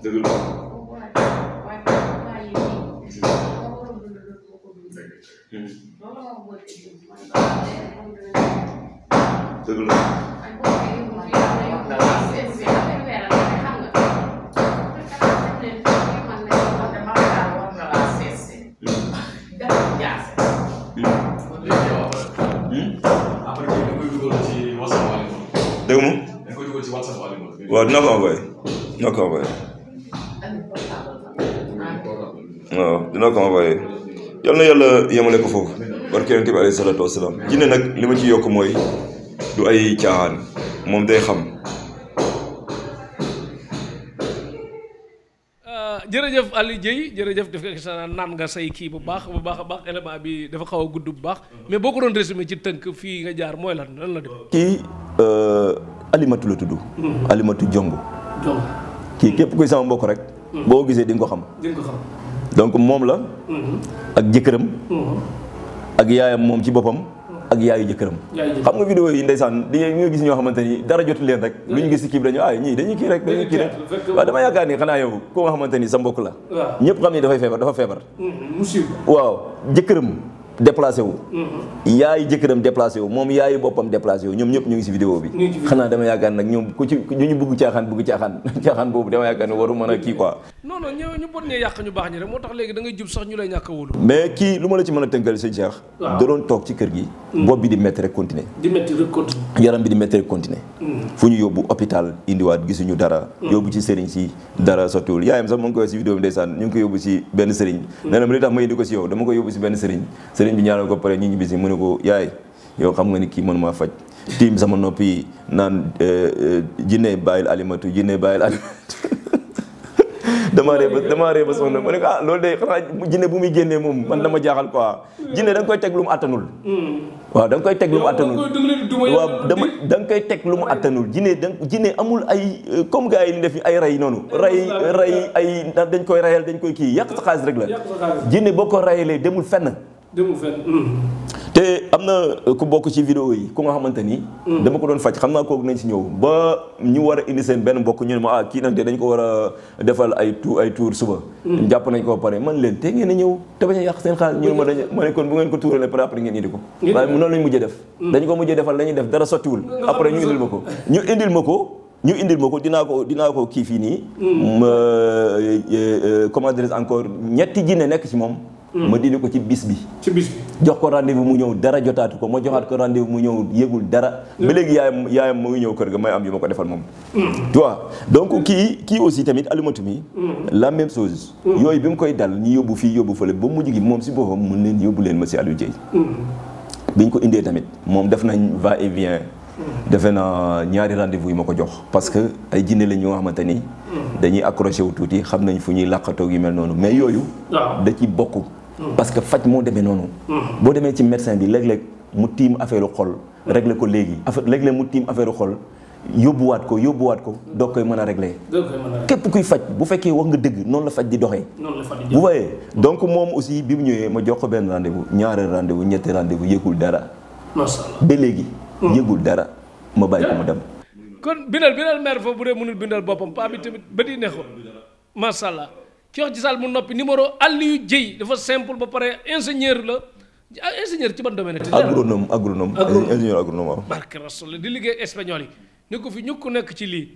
dëgg la. dëgg la. dégg nga waaw dina ko envoyé waaw dina ko envoyé yal na yàlla yemale ko foofu barke yonent bi alayhi salaatu wasalaam jinne nag li ma ci yokk mooy du ay caaxaan moom day xam. jërëjëf Aliou Dieye jërëjëf def nga naan nga say kii bu baax a baax élément bi dafa xaw a gudd bu baax mais boo ko doon résumé ci tënk fii nga jaar mooy lan la def. kii Alimatu la tudd. Alimatu Jong. kii képp kuy sama mbokk rek. boo gisee di nga ko xam. donc moom la. ak jëkkëram. ak yaayam moom ci boppam. ak yaayu jëkkëram. xam nga vidéo yi ndeysaan di nga gis ñoo xamante ni dara jotu leen rek. lu ñu gis ci kii bi dañuy kii rek waaw dama yaakaar ni xanaa yow koo nga xamante ni sa mbokk la. ñëpp xam ni dafa feebar. waaw jëkkëram déplacé wu. yaayu jëkkëram déplacé wu moom yaayu boppam déplacé wu ñoom ñëpp ñu ngi si vidéo bi. xanaa dama yaakaar nag ñoom ku ci ñu bëgg caaxaan boobu dama yaakaar ne waru mën a kii quoi. non ñu bon ñee yàq ñu baax ñi rek moo tax léegi da ngay jub sax ñu lay ñàkk a wóolu. mais kii lu ma la ci mën a tënkal sëñ Cheikh. da doon toog ci kër gi. bopp bi di métti rek continuer. yaram bi di métti rek continuer. fu ñu yóbbu hôpital indiwaat gisuñu dara. yóbbu ci sëriñ si dara sottiwul yaayam sax mu ngi koy si vidéo bi ndeysaan ñu ngi ko yóbbu si benn sëriñ. nee na ma li tax ma indi ko si yow dama ko yóbbu si benn sëriñ bi ñaanal ko pare ñu ñibbi si mu ne ko yaay yow xam nga ni kii mënuma faj tiim sama noppi naan jinne bàyyil alimatu damaa ree ba sonn ma ne ko loolu de xanaa jinne bu muy génnee moom man dama jaaxal quoi jinne da nga koy teg lu mu attanul waaw da nga koy teg lu mu attanul waaw da nga koy teg lu mu attanul jinne amul ay comme gars yi li def ay rey noonu rey ay dañ koy reyal dañ koy kii yàq sa xaalis rek la jinne boo ko reyalee demul fenn te am na ku bokk ci vidéo yi ku nga xamante ni dama ko doon faj xam naa kooku nañ si ñëw ba ñu war a indi seen benn mbokk ñu ne ma kii nag de dañ ko war a defal ay tour suba jàpp nañ ko pare man leen te ngeen a ñëw te bañ a yàq seen xaalis ñu ne ma ne kon bu ngeen ko tuuralee pare après ngeen indi ko waaye noonu lañ mujjee def dañ ko mujjee defal lañuy def dara sottiwul après ñu indil ma ko dinaa ko kii fii nii comment dirais-je encore ñetti jinne nekk ci moom ma dindi ko ci bis bi jox ko rendez-vous mu ñëw dara jotaatu ko ma joxaat ko rendez-vous mu ñëw yëgul dara ba léegi yaayam mu ngi ñëw kër ga may am yu ma ko defal moom tu vois donc kii aussi tamit alimatu mi la même chose yooyu bi mu koy dal ñu yóbbu fii yóbbu fële ba mujj gi moom si boppam mun leen yóbbu leen ma si Aliou Dieye bi ñu ko indee tamit moom def nañ va et vient defe na ñaari rendez-vous yi ma ko jox parce que ay jinne la ñoo xamante ni dañuy accroché wu tuuti xam nañ fu ñuy làqatoog yu mel noonu mais yooyu da ci bokk parce que faj moo demee noonu boo demee ci médecin bi léeg-léeg mu tiim affaire xol régler ko léeg-léeg mu tiim affaire xol yóbbuwaat ko doog koy mën a régler képp kuy faj bu fekkee wax nga dëgg noonu la faj di doxee vous voyez donc moom aussi bi mu ñëwee ma jox ko benn rendez-vous ñaari rendez-vous ñetti rendez-vous yëgul dara ba léegi yëgul dara ma bàyyi ko mu dem kon bindal maire foofu bu dee mënul bindal boppam paa bi tamit ba di neexoon macha allah ki wax ci saal mu noppi numéro Aliou Dieye dafa simple ba pare ingénieur ci ban domaine agronome ingénieur agronome waaw barke rasul di liggéey espagnol yi ñu ko fi ñu ko nekk ci lii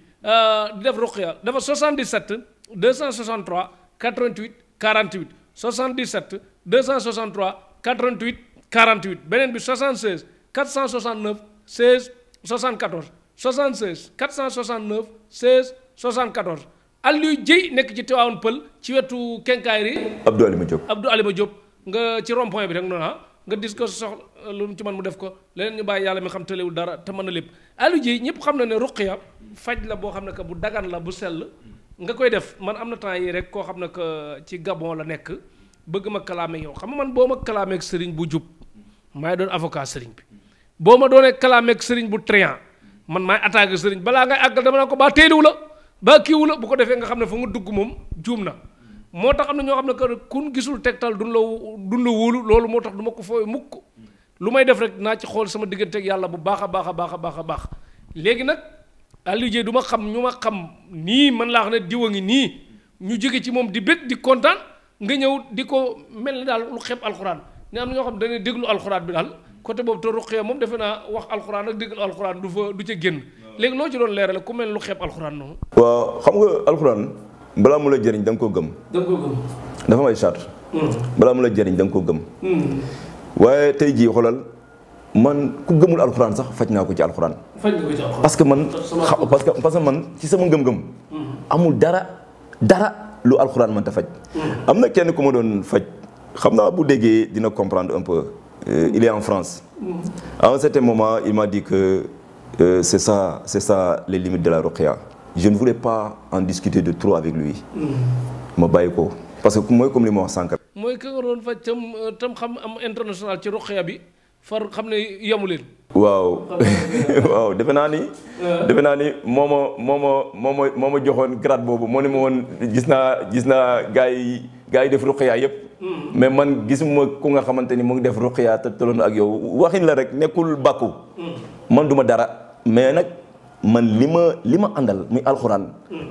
di def ruqya dafa 77 263 88 48 77 263 88 48 beneen bi 76 469 16 74 76 469 16 74 Aliou Dieye nekk ci Tivaouane Peulh ci wetu kenkaayri Abdou Alima Diop nga ci rond point bi rek noonu nga dis ko soxla lu mu ci mën mu def ko leneen ñu bàyyi yàlla mi xam tëlewul dara te mën na lépp Aliou Dieye ñëpp xam na ne ruqya faj la boo xam ne que bu dagan la bu sell nga koy def man am na temps yi rek koo xam ne que ci Gabon la nekk bëgg ma kalaame yow xam nga man boo ma kalaameeg sëriñ bu jub maay doon avocat sëriñ bi boo ma doonee kalaameeg sëriñ bu triant man maay attaqué sëriñ balaa ngay àggal dama naa ko baa téeliwu la baa kiiwu la bu ko defee nga xam ne fa nga dugg moom juum na moo tax am na ñoo xam ne que kun gisul tegtal duñ la wóolu loolu moo tax du ma ko fooy mukk lu may def rek naa ci xool sama digganteeg yàlla bu baax a baax léegi nag Aliou Dieye du ma xam ñu ma xam nii man laa xam ne diwa ngi nii ñu jóge ci moom di bëgg di kontaan nga ñëw di ko mel ni daal lu xeeb alxuraan ne am na ñoo xam dañuy déglu alxuraan bi daal côté boobu te ruqya moom defe naa wax alxuraan ak déglu alxuraan du ca génn léegi loo ci doon leerale ku mel lu xeeb alxuraan noonu. waaw xam nga alxuraan balaa mu la jëriñ da nga koo gëm. da nga koo gëm. dafa may charte. balaa mu la jëriñ da nga koo gëm. waaye tey jii xoolal man ku gëmul alxuraan sax faj naa ko ci alxuraan. faj nga ko ci alxuraan. parce que man ci sama ngëm-ngëm. amul dara lu alxuraan mënta faj. am na kenn ku ma doon faj xam naa bu déggee dina comprendre un peu. Il est en France. À un certain moment, il m'a dit que c'est ça les limites de la ruqya. Je ne voulais pas en discuter de trop avec lui. Ma bàyyi ko parce que mooy comme li ma wax sànq. mooy ka nga doon faj tam xam am international ci ruqya bi far xam ne yamu leen. waaw defe naa ni moo ma joxoon grade boobu moo ne ma woon gis naa gars yi def ruqya yëpp. mais man gisuma ku nga xamante ni mu ngi def ruqya te toloon ak yow waxin la rek nekkul bàkku. man duma dara mais nag man li ma àndal muy alxuraan.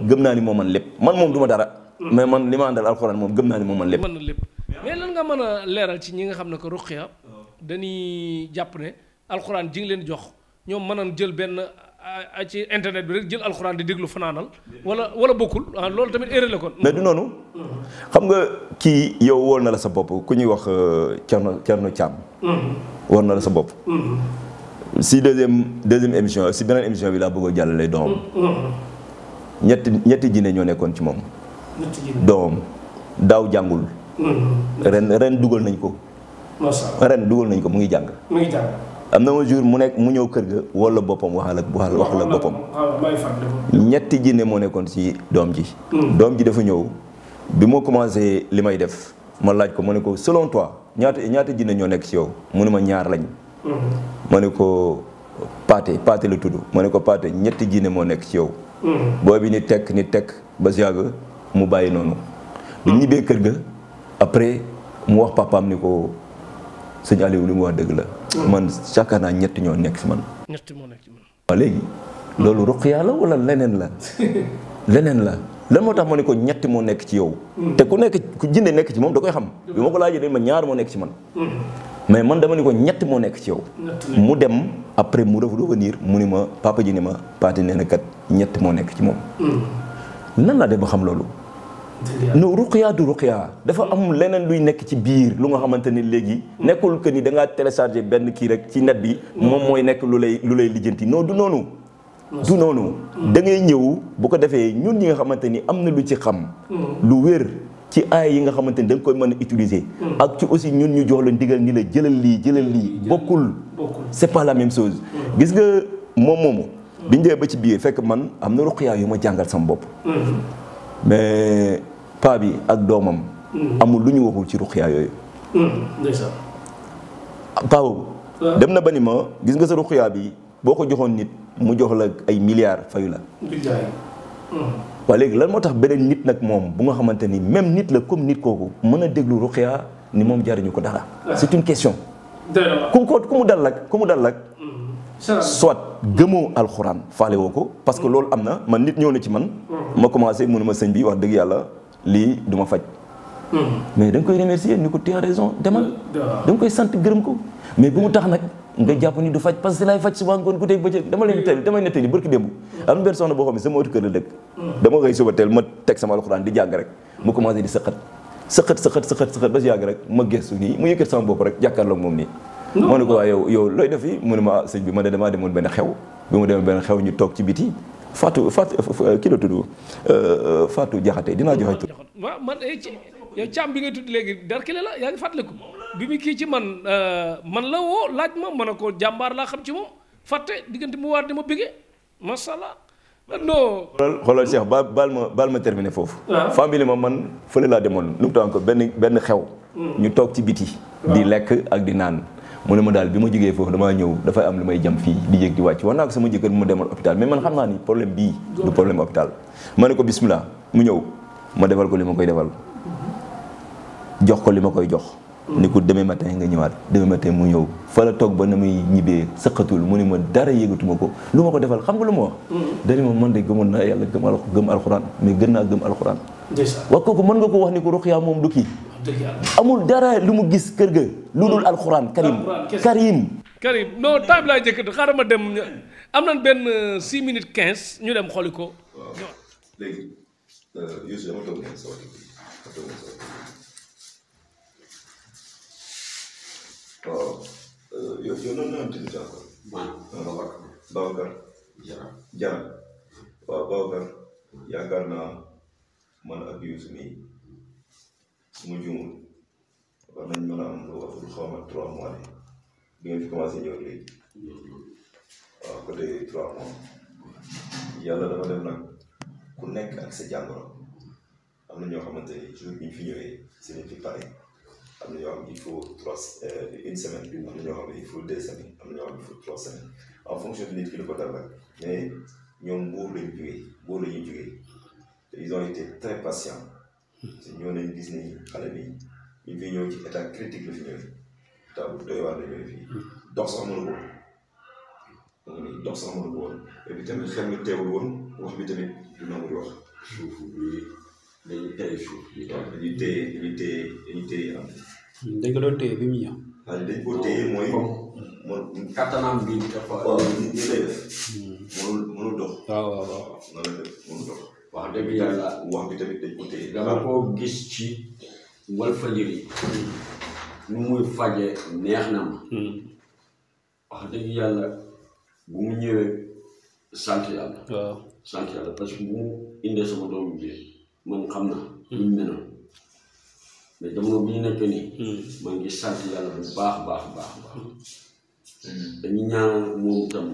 gëm naa ni moo man lépp man moom duma dara. mais man li ma àndal alxuraan moom gëm naa ni moo man lépp. mën na lépp mais lan nga mën a leeral ci ñi nga xam ne que ruqya dañuy jàpp ne alxuraan ji nga leen jox ñoom mënoon jël benn ci internet bi rek jël alxuraan di déglu fanaanal wala bokkul loolu tamit erreur la kon. mais du noonu xam nga kii yow wool na la sa bopp ku ñuy wax Thierno Thiam. wool na la sa bopp. si deuxième émission si beneen émission bi laa bëgg a jàllale doomam. ñetti jinne ñoo nekkoon ci moom. doomam daaw jàngul. ren dugal nañ ko. ren dugal nañ ko mu ngi jàng. am na un jour mu ñëw kër ga wala boppam wax la boppam. ñetti jinne moo nekkoon ci doom ji. doom ji dafa ñëw bi moo commencé li may def ma laaj ko ma ne ko selon toi ñaata jinne ñoo nekk ci yow mu ne ma ñaar lañ. ma ne ko paate la tudd ma ne ko paate ñetti jinne moo nekk ci yow. boobu ni tekk ba si yàgg mu bàyyi noonu. bi ñibbee kër ga après mu wax papaam ni ko sëñ Aliou li mu wax dëgg la. man yaakaar naa ñett ñoo nekk si man. ñett moo nekk ci man. waaw léegi loolu ruqya la wala leneen la. leneen la lan moo tax ma ne ko ñett moo nekk ci yow. te ku jinne nekk ci moom da koy xam. bi ma ko laajee dañ ma ñaar moo nekk ci man. mais man dama ne ko ñett moo nekk ci yow. mu dem après mu revenir mu ni ma papa ji ni ma paati nee na kat ñett moo nekk ci moom. nan laa dem ba xam loolu. non ruqya du ruqya dafa am leneen luy nekk ci biir lu nga xamante ni léegi nekkul que ni da ngaa téléchargé benn kii rek ci net bi moom mooy nekk lu lay lijjanti non du noonu. du noonu da ngay ñëw bu ko defee ñun ñi nga xamante ni am na lu ci xam. lu wér ci aay yi nga xamante ni da nga koy mën a utiliser. ak ci aussi ñun ñu jox la ndigal ni la jëlal lii bokkul. c'est pas la même chose. gis nga moomu. bi ñu ba ci biir fekk man am na ruqya yu ma jàngal sama bopp. mais paa bi ak doomam. amul lu ñu waxul ci ruqya yooyu. paa boobu. dem na ba ni ma gis nga sa ruqya bi boo ko joxoon nit mu jox la ay milliards fayu la. waaw léegi lan moo tax beneen nit nag moom bu nga xamante ni même nit la comme nit kooku mën a déglu ruqya ni moom jariñu ko dara. c'est une question. ku mu dal lak soit gëmoo alxuraan faale woo ko parce que loolu am na man nit ñëw na ci man. ma commencé mënu ma sëñ bi wax dëgg yàlla lii du ma faj. mais da nga koy remercier ni ko tu as raison demal. da nga koy sant gërëm ko mais bu mu tax nag nga jàpp ni du faj parce que laay faj suba ngoon guddeeg bëccëg damay nettali barki démb. am na benn soxna boo xam ne sama wetu kër la dëkk. dama xëy suba teel ma teg sama alxuraan di jàng rek mu commencé di sëqat ba si yàgg rek ma gëstu nii mu yëkkat sama bopp rek jàkkaarloog moom nii. moo ne ko waa yow looy def fi mu ne ma sëñ bi ma ne damaa demoon benn xew bi mu demoon benn xew ñu toog ci biti Fatou kii la tudd Fatou Diakhaté dinaa joxe tur. waaw man yow Thiam bi nga tudd léegi darkile la yaa ngi fàttaliku bi mu kii ci man la woo laaj ma ne ko jàmbaar laa xam ci moom fàtte diggante mu waar di ma bëggee macha allah non. xoolal Cheikh baal ma terminer foofu. famille ma man fële laa demoon nu mu taw ko benn xew. ñu toog ci biti. di lekk ak di naan. mu ne ma daal bi ma jógee foofu damaa ñëw dafay am lu may jam fii di yéeg di wàcc war naa ko sama jëkkër mu demal hôpital mais man xam naa ni problème bii du problème hôpital ma ne ko bismillah mu ñëw ma defal ko li ma koy defal jox ko li ma koy jox ni ko demain matin nga ñëwaat demain matin mu ñëw fa la toog ba na muy ñibbee sëqatul mu ni ma dara yëgatuma ko lu ma ko defal xam nga lu ma wax dani ma man de gëmoon naa yàlla gëm alxuraan mais gën naa gëm alxuraan wax kooku mën nga ko wax ni ko Ruqya moom du kii amul dara lu mu gis kër ga lu dul alxuraan Karim non time laa jëkk xaaral ma dem am nañ benn 6 minutes 15 ñu dem xooli ko léegi Youssou dama toog ngeen sawati waaw yow noonu la tudd encore Babacar Jara waaw Babacar yaakaar naa man ak Youssou mi su ma juumul war nañ mën a am lu wax lu xaw ma 3 mois bi ngeen fi commencé ñëw léegi waaw côté 3 mois yàlla dafa def nag ku nekk ak sa jàngoro am na ñoo xamante ni jour bi ñu fi ñëwee ce n'est pas pareil am na ñoo xam il faut 1 semaine am na ñoo xam ne il faut 2 semaines am na ñoo xam il faut 3 semaines en fonction de nit ki lu ko dal rek mais ñoom Mbour la ñuy jógee te ils ont été très patients te ñoo nañ gis ni xale bi ñu fi ñëw ci état critique la fi ñëwee état bu doy waar la ñëwee fii dox sax mënu ko woon et puis tamit xel mi teewul woon wax bi tamit du nangu di wax suuf bi dañuy téye suuf bi dañuy téye am dañ ko doon téye bi mu ñëw waaye dañ ko téye mooy kattanam bi dafa ni lay def mënul dox waaw na la def mënul dox wax dëgg yàlla wax bi tamit dañ ko téye dama ko gis ci Walfadjri nu muy faje neex na ma wax dëgg yàlla bu mu ñëwee sant yàlla parce que bu mu indee sama doom bi man xam na lu mu menoon mais jamono bi ñu nekk nii ma ngi sant yàlla bu baax dañu ñaan moom tam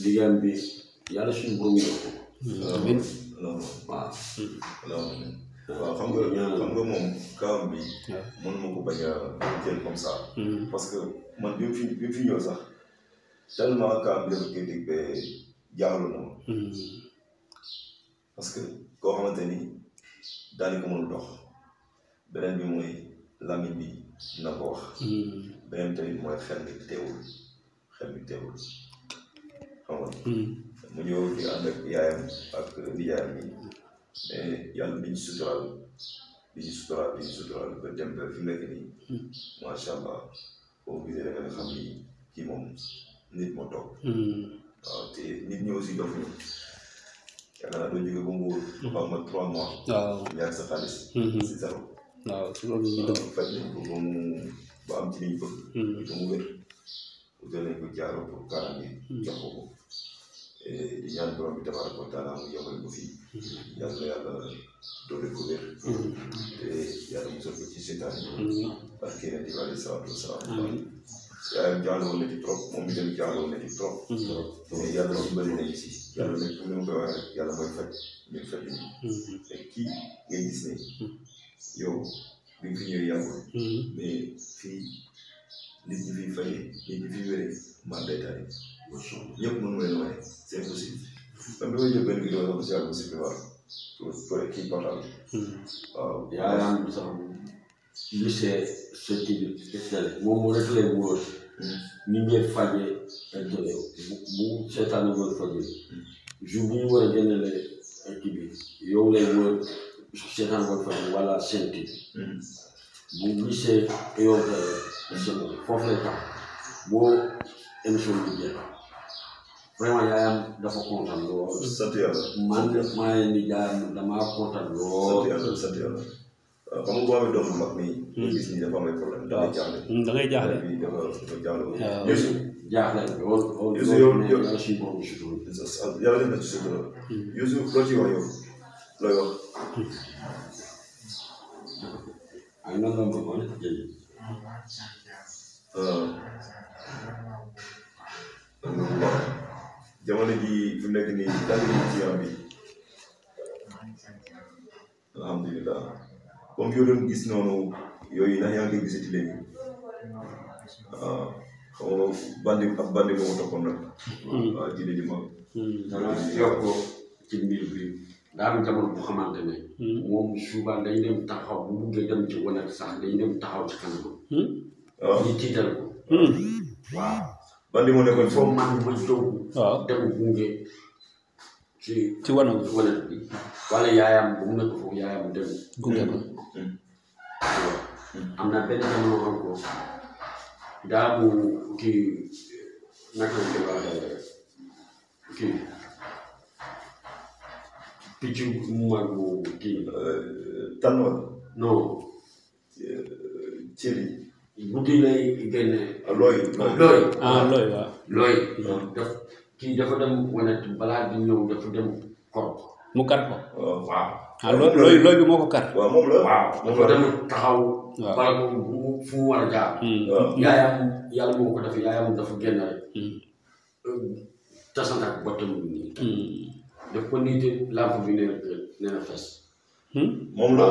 liggéeyam bi yàlla suñu borom yokk ko waaw xam nga moom kawam bi mën ma ko bañ a jël comme ça parce que man bi mu fi ñëw sax tellement kawam bi dafa critique ba jaaxlu na ma parce que koo xamante ni daal ko mënul dox beneen bi mooy làmmiñ bi dina ko wax beneen tamit mooy xel mi teewul xam nga mu ñëw di ànd ak yaayam ak nijaayam yi mais yàlla bi ñu suturaal ba dem ba fi mu nekk nii macha allah boo gisee da nga xam ni kii moom nit moo toog waaw te nit ñi aussi dof ñu yaakaar naa doo jóge ba Mbour xaw ma 3 mois ñaar sa xaalis si zéro faj nañ ko ba am ci liñ bëgg ba mu wér utal nañ ko jaaro pour kaaraange jox ko di ñaan borom bi tabaaraka wa taala mu yombal ko fii yàlla doole ko wér te yàlla musal ko ci seytaane barke Yonent bi alayhi salaatu wa salaam yaayam jàlloon na ci trop moom mi tamit jàlloon na ci trop mais yàlla dimbali nañu si yàlla nag comme ni ma koy waxee rek yàlla mooy faj ñun faj ñu te kii ngay gis ne yow bi nga fi ñëwee yàggul mais fii nit ñi fiy fayee nit ñi fiy wéree maa day tari ñëpp mën mu leen wane c'est possible même damay jël benn vidéo sax si yàlla si biir pour kii portable waaw yaayam sax gisee sa kii bi télé moom rek lay wóor ni ngeen fajee télé bu seetaane wóor fajee jour bu ñu war a génnele kii bi yow lay wóor seetaan wóor fajee wala seen kii bu gisee yow foofu lay tax boo émission bi jeex vraiment yaayam dafa kontaan lool. sant yàlla man maa ngi ni jaayam damaa kontaan lool. sant yàlla xam nga boo amee doomu mag mi. gis ni dafa am ay problème da ngay jaaxle. da ngay jaaxle dafa jaaxle. Youssou jaaxle lool. Youssou yow yàlla suñu borom sutura. yàlla def na ci sutura. Youssou loo ciy wax yow looy wax. ay nan la ma ko jëlee. jamono ji fi mu nekk nii daal di ci yaram bi alhamdulilah comme yow doon gis noonu yooyu ndax yaa ngi koy gisati léegi waaw xam nga bandi boobu toppoon nag. waaw ji di mag. dana yokk ci mbir bi daa am jamono bu xamante ne. moom souvent dañ dem taxaw bu buggee dem ci wane sax dañ dem taxaw ci kanam. ñu tiital ko. waaw. bandi moo nekkoon foofu man ma jóg. waaw dem gunge ci wanag bi wala yaayam bu mu nekk foofu yaayam dem gunge ko. am na benn jamono encore daa mu kii naka la ñu waxee kii picc mu mag bu kii tànnoon non cëri guddi lay génne looy looy waaw. looy kii dafa dem wane balaa di ñëw dafa dem kor mu kar ko. waaw looy bi moo ko kar. waaw moom la waaw dafa dem taxaw waaw bala ko fu mu war a jaar yaayam yàlla moo ko def yaayam dafa génn rek tasante ak bottam nii daf ko niite lampe bi nee na fes moom la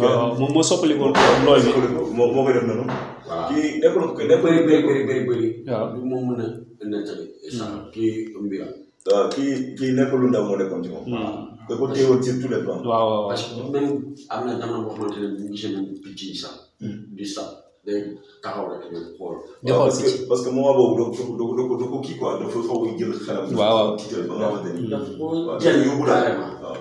waaw moom moo soppali ko looy bi. moo koy def noonu. waaw kii nekkul ko da bëri waaw du moom mën a nettali sax kii mbiram waaw kii nekkul lu ndaw moo nekkoon ci moom. da ko téewoon sur tous les plans. waaw parce que même am na jamono boo xamante ne bu gisee nañ picc yi sax di sax day taxaw rek ñu xool. di xool si parce que moment boobu da ko kii quoi dafa xaw a jël xelam. waaw tiital ba nga xamante ni. daf ko waaw jël yóbbu daal carrément. waaw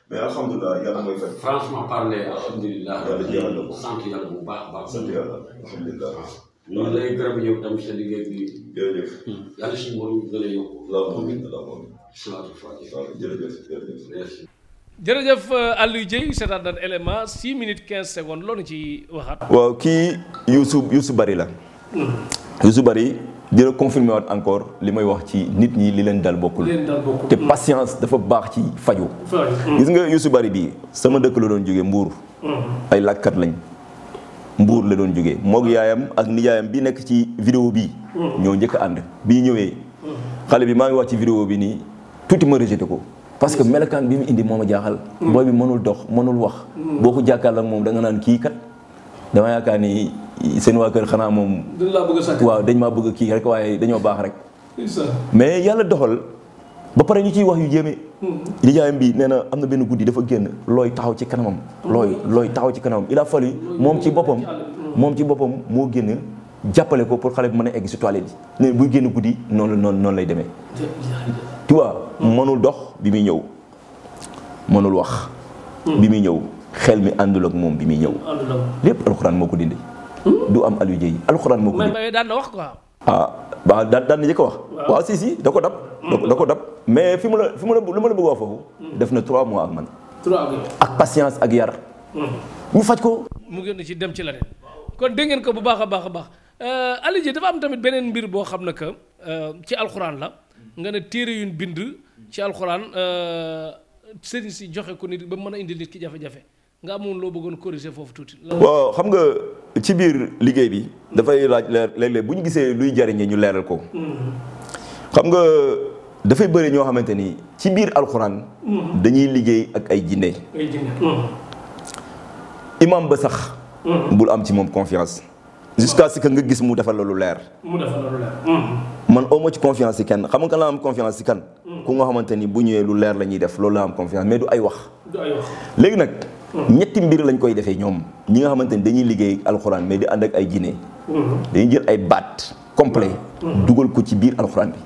mais alhamdulilah yàlla mooy fay. franchement parler alhamdulilah. yàlla jeexal na ko. sant yàlla bu baax a baax. sant yàlla alhamdulilah. ñu ngi lay gërëm yow tam sa liggéey bi. jërëjëf. yàlla suñu borom gën a yokku. jërëjëf. jërëjëf Aliou Dieye seetaan nañ élément 6 minutes 15 secondes loolu ci waxaat. waaw kii Youssou Bari la. Youssou Bari dina confirmer waat encore li may wax ci nit ñi li leen dal bokkul. te patience dafa baax ci faju gis nga Youssou Bari bii sama dëkk la doon jógee Mbuur. ay làkkat lañ. Mbuur la doon jógee moog yaayam ak nijaayam bi nekk ci vidéo bii. ñoo njëkk a ànd bii ñëwee. xale bi maa ngi wax ci vidéo bi nii tuuti ma rejeté ko. parce que melokaan bi mu indi moo ma jaaxal. booy bi mënul dox mënul wax. boo ko jàkkaarloo ak moom da nga naan kii kat dama yaakaar ni seen waa kër xanaa moom. dañ laa bëgg a sàkk. waaw dañ maa bëgg kii rek waaye dañoo baax rek. mais yàlla doxal ba pare ñu ciy wax yu jéeme. nijaayam bi nee na am na benn guddi dafa génn looy taxaw ci kanamam. looy taxaw ci kanamam il a fallu moom ci boppam moo génn jàppale ko pour xale bi mën a egg si toilette yi. ne buy génn guddi noonu lay demee. tu vois mënul dox bi muy ñëw mënul wax. bi muy ñëw xel mi àndul ak moom bi muy ñëw. lépp alxuraan moo ko dindi. du am Aliou Dieye alxuraan moo ko dindi. mais daan na wax quoi. waaw daan na njëkk a wax. waaw si da ko dab. da ko dab mais lu ma la bëgg wax foofu. def na 3 mois ak man. 3 ak ak patience ak yar. ñu faj ko. mu génn ci dem ci leneen kon dégg ngeen ko bu baax a baax Aliou Dieye dafa am tamit beneen mbir boo xam ne que ci alxuraan la nga ne téere yuñ bind ci alxuraan sëriñ si joxe ko nit ba mën a indi nit ki jafe-jafe nga amoon loo bëggoon corriger foofu tuuti. waaw xam nga ci biir liggéey bi dafay laaj leer léeg-léeg bu ñu gisee luy jariñe ñu leeral ko. xam nga dafay bëri ñoo xamante ni ci biir alxuraan. dañuy liggéey ak ay jinne. imam ba sax. bul am ci moom confiance. jusqu'à ce que nga gis mu defal la lu leer. man awma ci confiance ci kenn xam nga kan la am confiance ci kan. ku nga xamante ni bu ñëwee lu leer la ñuy def loolu la am confiance mais du ay wax. léegi nag. ñetti mbir lañ koy defee ñoom ñi nga xamante ni dañuy liggéey alxuraan mais di ànd ak ay jinne. dañuy jël ay baat complet dugal ko ci biir alxuraan bi.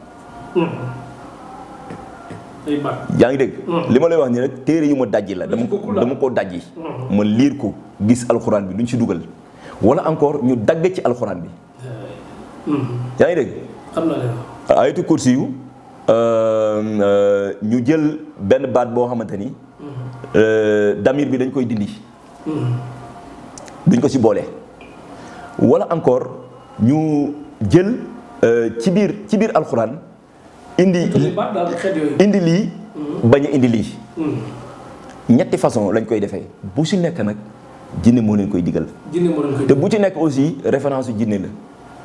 yaa ngi dégg. li ma lay wax nii rek téere yu ma dajji la dama ko dajji. ma liir ko gis alxuraan bi duñ ci dugal. wala encore ñu dagg ci alxuraan bi. yaa ngi dégg. xam naa leen. ayatu kursi yu ñu jël benn baat boo xamante ni. damir bi dañ koy dindi. duñ ko ci boole. wala encore ñu jël ci biir alxuraan indi lii bañ a indi lii. ñetti façon lañ koy defee bu ci nekk nag. jinne moo leen koy digal. te bu ci nekk aussi référence yu jinne la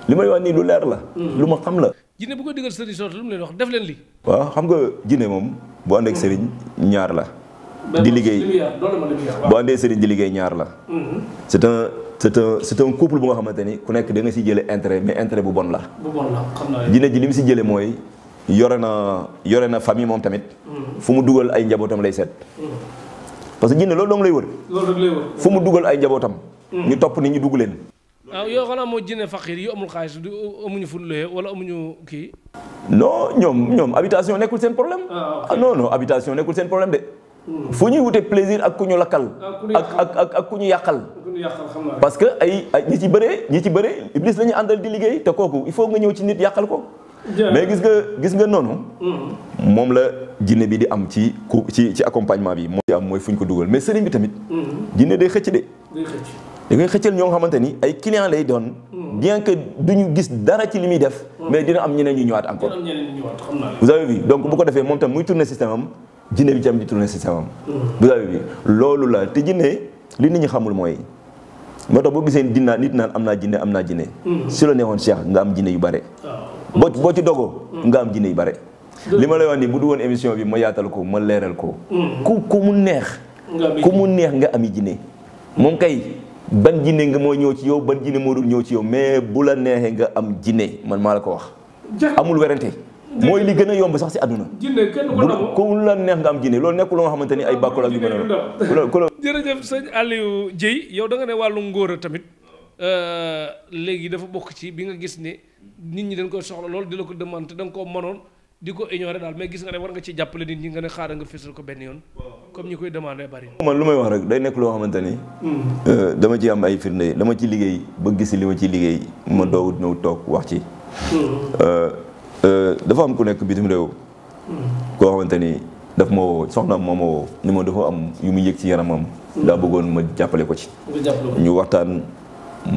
li may wax nii lu leer la. lu ma xam la. jinne bu ko digal sëriñ sotti lu mu leen wax def leen lii. waaw xam nga jinne moom bu ànd ak sëriñ ñaar la. di liggéey bu àndee sëriñ di liggéey ñaar la. c'est un couple bu nga xamante ni ku nekk da nga si jëlee intérêt mais intérêt bu bon la. xam naa jinne ji li mu si jëlee mooy yore na famille moom tamit. fu mu dugal ay njabootam lay seet. parce que jinne loolu dong lay wër. fu mu dugal ay njabootam. ñu topp ni ñu dugg leen. waaw yow xanaa moo jinne faqir yi amul xaalis du amuñu fu luye wala amuñu kii. non ñoom habitation nekkul seen problème. non habitation nekkul seen problème de. fu ñuy wute plaisir ak ku ñu lakkal. ak ku ñu yàqal. parce que ay ñi ci bëree iblis la ñu àndal di liggéey te kooku il faut nga ñëw ci nit yàqal ko. mais gis nga noonu. moom la jinne bi di am ci accompagnement bi moo ci am mooy fu ñu ko dugal mais sëriñ bi tamit. jinne day xëcc de. da ngay xëccal ñoo nga xamante ni ay client lay doon. bien que duñu gis dara ci li muy def. mais dina am ñeneen ñu ñëwaat encore. vous avez vu donc bu ko defee moom tam muy tourner système am jinne bi tam di tourner système am. vous avez vu loolu la te jinne li nit ñi xamul mooy. moo tax boo gisee nit naan am naa jinne. su la neexoon Cheikh nga am jinne yu bare. boo ci dogoo nga am jinne yu bare. li ma lay wax nii bu du woon émission bi ma yaatal ko ma leeral ko. ku mu neex. nga ami jinne moom kay. ban jinne nga moo ñëw ci yow ban jinne moo dul ñëw ci yow mais bu la neexee nga am jinne man maa la ko wax. amul werante mooy li gën a yomb sax si àdduna. jinne kenn ko nangu ku la neex nga am jinne loolu nekkul loo nga xamante ni ay bàkkul ak yu mel noonu. jërëjëf sëñ Aliou Dieye yow da nga ne wàllu ngóor tamit léegi dafa bokk ci bi nga gis ne nit ñi dañ koy soxla loolu di la ko demande te da nga koo mënoon di ko ignorer daal mais gis nga ne war nga ci jàppale nit ñi nga ne xaaral nga fésal ko benn yoon comme ñi koy demandé bari. man lu may wax rek day nekk loo xamante ni. dama ci am ay firnde dama ci liggéey ba gis li ma ci liggéey ma doog ñëw toog wax ci. dafa am ku nekk bitim réew. koo xamante ni daf ma woo soxnaam moo ma woo ni ma dafa am yu mu yëg ci yaramam. daa bëggoon ma jàppale ko ci. ñu waxtaan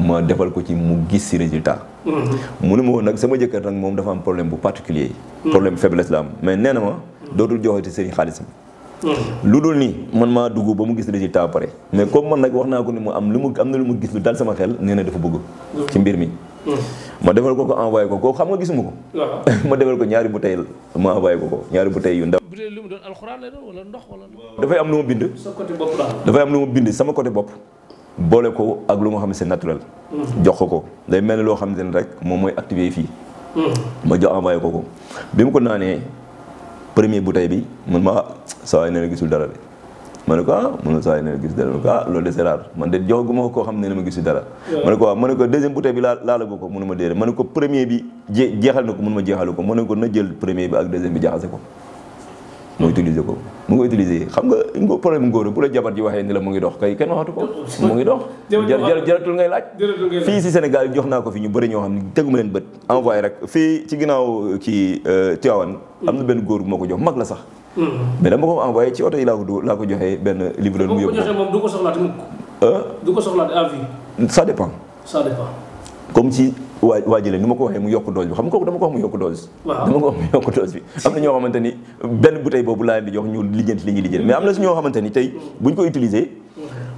ma defal ko ci mu gis ci résultat. mu ne ma woon nag sama jëkkër nag moom dafa am problème bu particulier problème faiblesse la am mais nee na ma dootul joxati sëriñ xaalisam. lu dul nii man maa dugg ba mu gis résultat pare mais comme man nag wax naa ko ni mu am na lu mu gis lu dal sama xel nee na dafa bëgg ci mbir mi. ma defal ko envoyé ko xam nga gisuma ko. ma defal ko ñaari bouteille ma envoyé ko ñaari bouteille yu ndaw. bouteille lu mu doon alxuraan lay doon wala ndox wala. dafay am lu ma bind. sa côté bopp daal. dafay am lu ma bind sama côté bopp. boole ko ak lu nga xam ne c'est naturel. jox ko day mel ni loo xamante ne rek moom mooy activé fii. ma jox envoyé ko bi mu ko naanee premier bouteille bi man ma saa waay nee na gisul dara de ma ne ko man saa waay nee na gisul dara ma ne ko loolu de c'est rare man de joxaguma ko koo xam ne ma gisul dara. ma ne ko ma ne ko deuxième bouteille bi laalagu ko mënu ma déedéet ma ne ko premier bi jeexal na ko mënu ma jeexalu ko ma ne ko na jël premier bi ak deuxième bi jaxase ko. mu utiliser ko mu ngi utiliser xam nga problème ngóor bu la jabar ji waxee ni la mu ngi dox kay kenn waxatu ko mu ngi dox jaratul ngay laaj fii si Sénégal jox naa ko fi ñu bëri ñoo xam ne teguma leen bët envoyé rek fii ci ginnaaw ci Tivaouane am na benn góor bu ma ko jox mag la sax mais dama ko envoyé ci oto yi laa ko joxee benn livreur mu yóbbu ko moom du ko soxlaati mukk du ko soxlaati à vie ça dépend comme si waa jëlee ni ma ko waxee mu yokk dose bi xam nga kooku dama ko wax mu yokk dose. dama ko wax mu yokk dose bi am na ñoo xamante ni benn bouteille boobu laa leen di jox ñu lijjanti li ñuy lijjanti mais am na si ñoo xamante ni tey buñ ko utiliser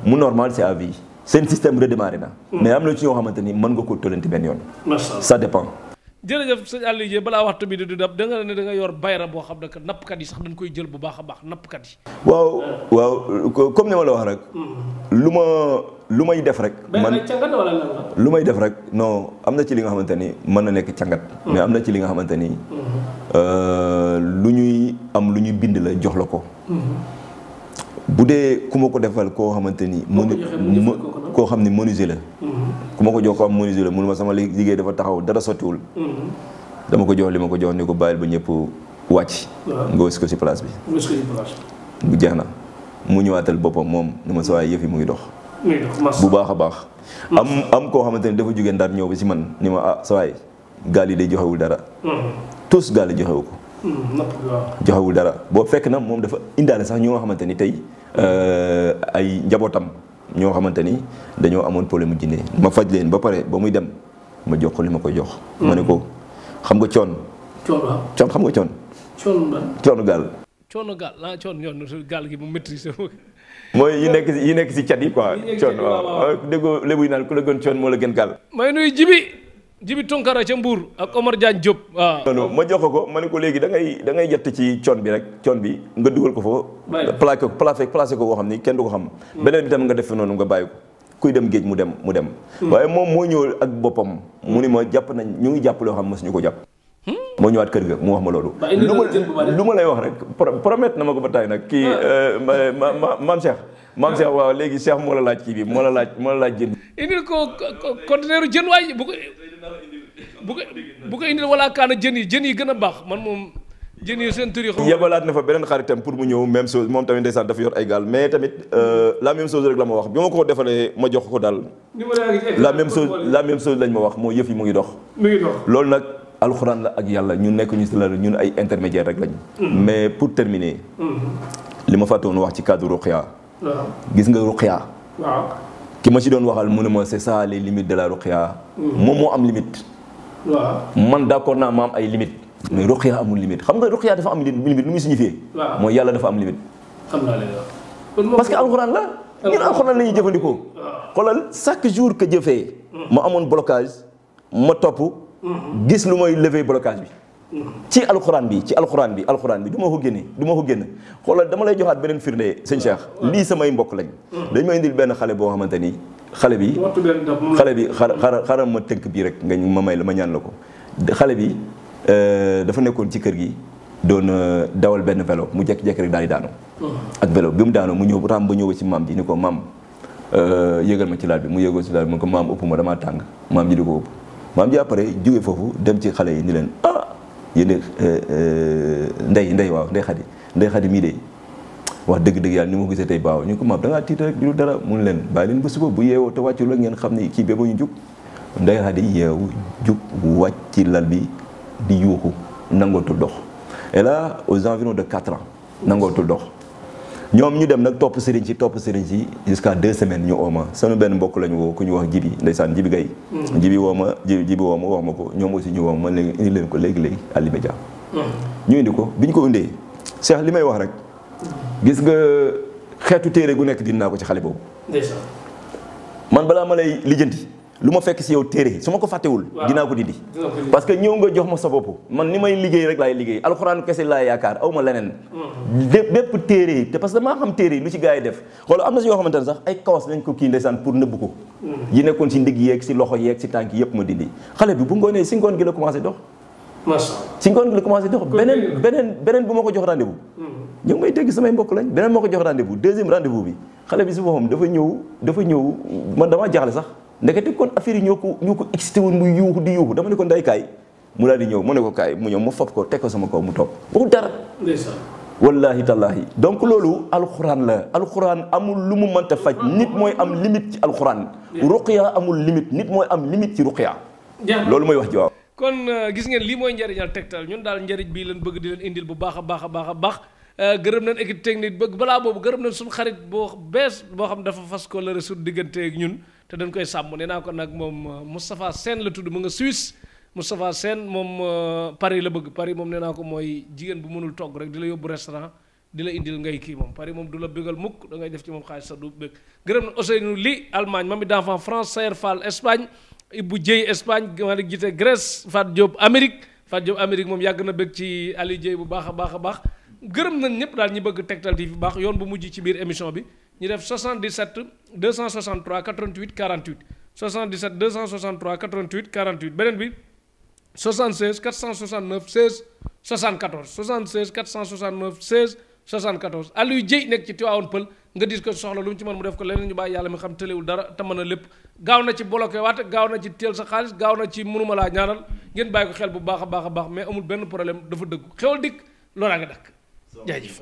mu normal c'est à vie seen système redémarré na. mais am na si ñoo xamante ni mën nga ko tollanti benn yoon. ça dépend. jërëjëf sëñ Aliou Dieye balaa waxtu bi du dab da nga ne da nga yor bayra boo xam ne que nappkat yi sax dañ koy jël bu baax a baax nappkat yi. waaw comme ni ma la wax rek. lu may def rek. man cangat wala lan la. lu may def rek non am na ci li nga xamante ni mën na nekk cangat. mais am na ci li nga xamante ni. lu ñuy am lu ñuy bind la jox la ko. bu dee ku ma ko defal koo xamante ni. koo xam ni menuisier la. ku ma ko jox ko am menuisier la mënu ma sama liggéey dafa taxaw dara sottiwul. dama ko jox li ma ko jox ni ko bàyyil ba ñëpp wàcc. nga wis ko ci place bi. bu jeex na mu ñëwaatal boppam moom ni ma sa waay yëf yi mu ngi dox. bu baax a baax. am koo xamante ni dafa jógee Ndar ñëw ba ci man ni ma sa waay gaal yi day joxewul dara. tous gaal yi joxewu ko. joxewul dara boo fekk na moom dafa indaale sax ñoo xamante ni tey ay njabootam ñoo xamante ni dañoo amoon problème mu jinne ma faj leen ba pare ba muy dem ma jox ko li ma koy jox. ma ne ko xam nga coon. coon xam nga coon. coonu gaal. coonu gaal yoon gaal gi mu maîtriser mooy yi nekk si cat yi quoi. coon waaw déggoo lébu yi naan ku la gën coon moo la gën gaal. may nuyu Jibi Tunkara ca Mbour ak Omar Diagne Diop waaw. non ma jox ko ma ne ko léegi da ngay jett ci coon bi rek coon bi nga dugal ko foofu. placé ko boo xam ni kenn du ko xam. beneen bi tam nga def noonu nga bàyyi ko kuy dem géej mu dem. waaye moom moo ñëw ak boppam. mu ni ma jàpp nañ ñu ngi jàpp loo xam mosuñu ko jàpp. moo ñëwaat kër ga mu wax ma loolu. lu ma lay wax rek promettre na ma ko ba tey nag kii maam Cheikh maam Cheikh waaw léegi Cheikh moo la laaj kii bi moo la laaj jën. indil ko conteneur jën waay bu ko indil wala kaana jën yi gën a baax man moom jën yi seen tur yi yebalaat na fa beneen xaritam pour mu ñëw même chose moom tamit ndeysaan dafa yor ay gaal mais tamit la même chose rek la ma wax bi ma ko defalee ma jox ko daal la même chose lañ ma wax moo yëf yi mu ngi dox loolu nag alxuraan la ak yàlla ñun nekk ñu si la ñun ay intermédiaire rek lañu mais pour terminer li ma fàttoon wax ci cadre ruqya gis nga ruqya ki ma ci doon waxal mu ne ma c'est ça les limites de la ruqya moom moo am limite man d'accord naa ma am ay limites mais ruqya amul limite xam nga ruqya dafa am limite lu muy signifié mooy yàlla dafa am limite parce que alxuraan la ñun alxuraan la ñuy jëfandikoo xoolal chaque jour que jëfee ma amoon blocage ma topp gis lu mooy lever blocage bi ci alxuraan bi du ma ko génne xoolal dama lay joxaat beneen firnde sëñ Cheikh lii samay mbokk lañ dañ ma indil benn xale boo xamante ni xale bi xaram ma tënk bii rek nga ma may la ma ñaan la ko xale bi dafa nekkoon ci kër gi doon dawal benn vélo mu jekk-jekk rek daal di daanu ak vélo bi mu daanu mu ñëw ram ba ñëw ci maam ji ni ko maam yëgal ma ci laal bi mu yëgoo ci laal bi mu ko maam ëpp ma damaa tàng maam ji di ko ëpp maam ji après jóge foofu dem ci xale yi ni leen yéen ndey xadi mii de wax dëgg-dëgg yàlla ni ma ko gisee tey baaw ñu ko maam da ngaa tiit rek lu dara mun leen bàyyi leen ba suba bu yeewoo te wàccul la ngeen xam ni kii ba ñu jug ndey xadi yeewu jug wàcc ci lal bi di yuuxu nangootul dox et là aux environs de 4 ans nangootul dox ñoom ñu dem nag topp sëriñ si jusqu'à 2 semaines ñu ooma sama benn mbokk lañu woo ku ñu wax jibi ndeysaan jibi gay jibi woo ma wax ma ko ñoom aussi ñu woo ma man léegi indi leen ko léegi à l'immédiat ñu indi ko bi ñu ko indee Cheikh li may wax rek gis nga xeetu téere gu nekk dinaa ko ci xale boobu man balaa ma lay lijjanti lu ma fekk si yow téere su ma ko fàttewul dinaa ko dindi parce que ñëw nga jox ma sa bopp man ni may liggéey rek laay liggéey alxuraan kese laay yaakaar aw ma leneen bépp téere te parce que damaa xam téere lu ci gars yi def xoolal am na si yoo xamante ne sax ay kawas lañ ko kii ndeysaan pour nëbb ko yi nekkoon si ndigg yeeg si loxo yeeg si tànk yëpp ma dindi xale bi bu ngoonee si ngoon gi la commencé dox beneen bu ma ko jox rendez-vous ñu ngi may dégg samay mbokk lañ beneen moo ko jox rendez-vous deuxième rendez-vous bi xale bi si boppam dafa ñëw man damaa jaaxle sax ndekete kon affaire yi ñoo ko excité woon muy yuuxu di yuuxu dama ne ko nday kaay mu daal di ñëw mu ne ko kaay mu ñëw ma fab ko teg ko sama kaw mu toog waxul dara wallahi tallahi donc loolu alxuraan la alxuraan amul lu mu mënta faj nit mooy am limite ci alxuraan ruqya amul limite nit mooy am limite ci ruqya loolu mooy wax ji waaw kon gis ngeen lii mooy njëriñal Tektal ñun daal njëriñ bii leen bëgg di leen indil bu baax a baax gërëm nañ équipe technique bëgg balaa boobu gërëm nañ suñu xarit boo bees boo xam dafa fas ko la suñu diggante ak ñun te dañ koy sàmm nee naa ko nag moom Moustapha Sène la tudd mu nga Suisse Moustapha Sène moom Paris la bëgg Paris moom nee naa ko mooy jigéen bu mënul togg rek di la yóbbu restaurant di la indil ngay kii moom Paris moom du la bëggal mukk da ngay def ci moom xaalis sax du bëgg gërëm na Ousseynou Ly Allemagne Mami d'enfant France Sayer Fall Espagne Ibou Dieye Espagne Malick Jité Grèce Fat Diop Amérique moom yàgg na bëgg ci Aliou Dieye bu baax a baax gërëm nañ ñëpp daal ñi bëgg Tektal TV bu baax yoon bu mujj ci biir émission bi ñu def 77 263 88 48 77 263 88 48 beneen bi 76 469 16 74 76 469 16 74 Aliou Dieye nekk ci Tivaouane Pël nga dis ko soxla lu mu ci mën mu def ko leneen ñu bàyyi yàlla mi xam tëlewul dara te mën a lépp gaaw na ci bloqué waate gaaw na ci teel sa xaalis gaaw na ci mënuma laa ñaanal ngeen bàyyi ko xel bu baax a baax mais amul benn problème dafa dëggu xewal dikk loolaa nga dakk jaajëf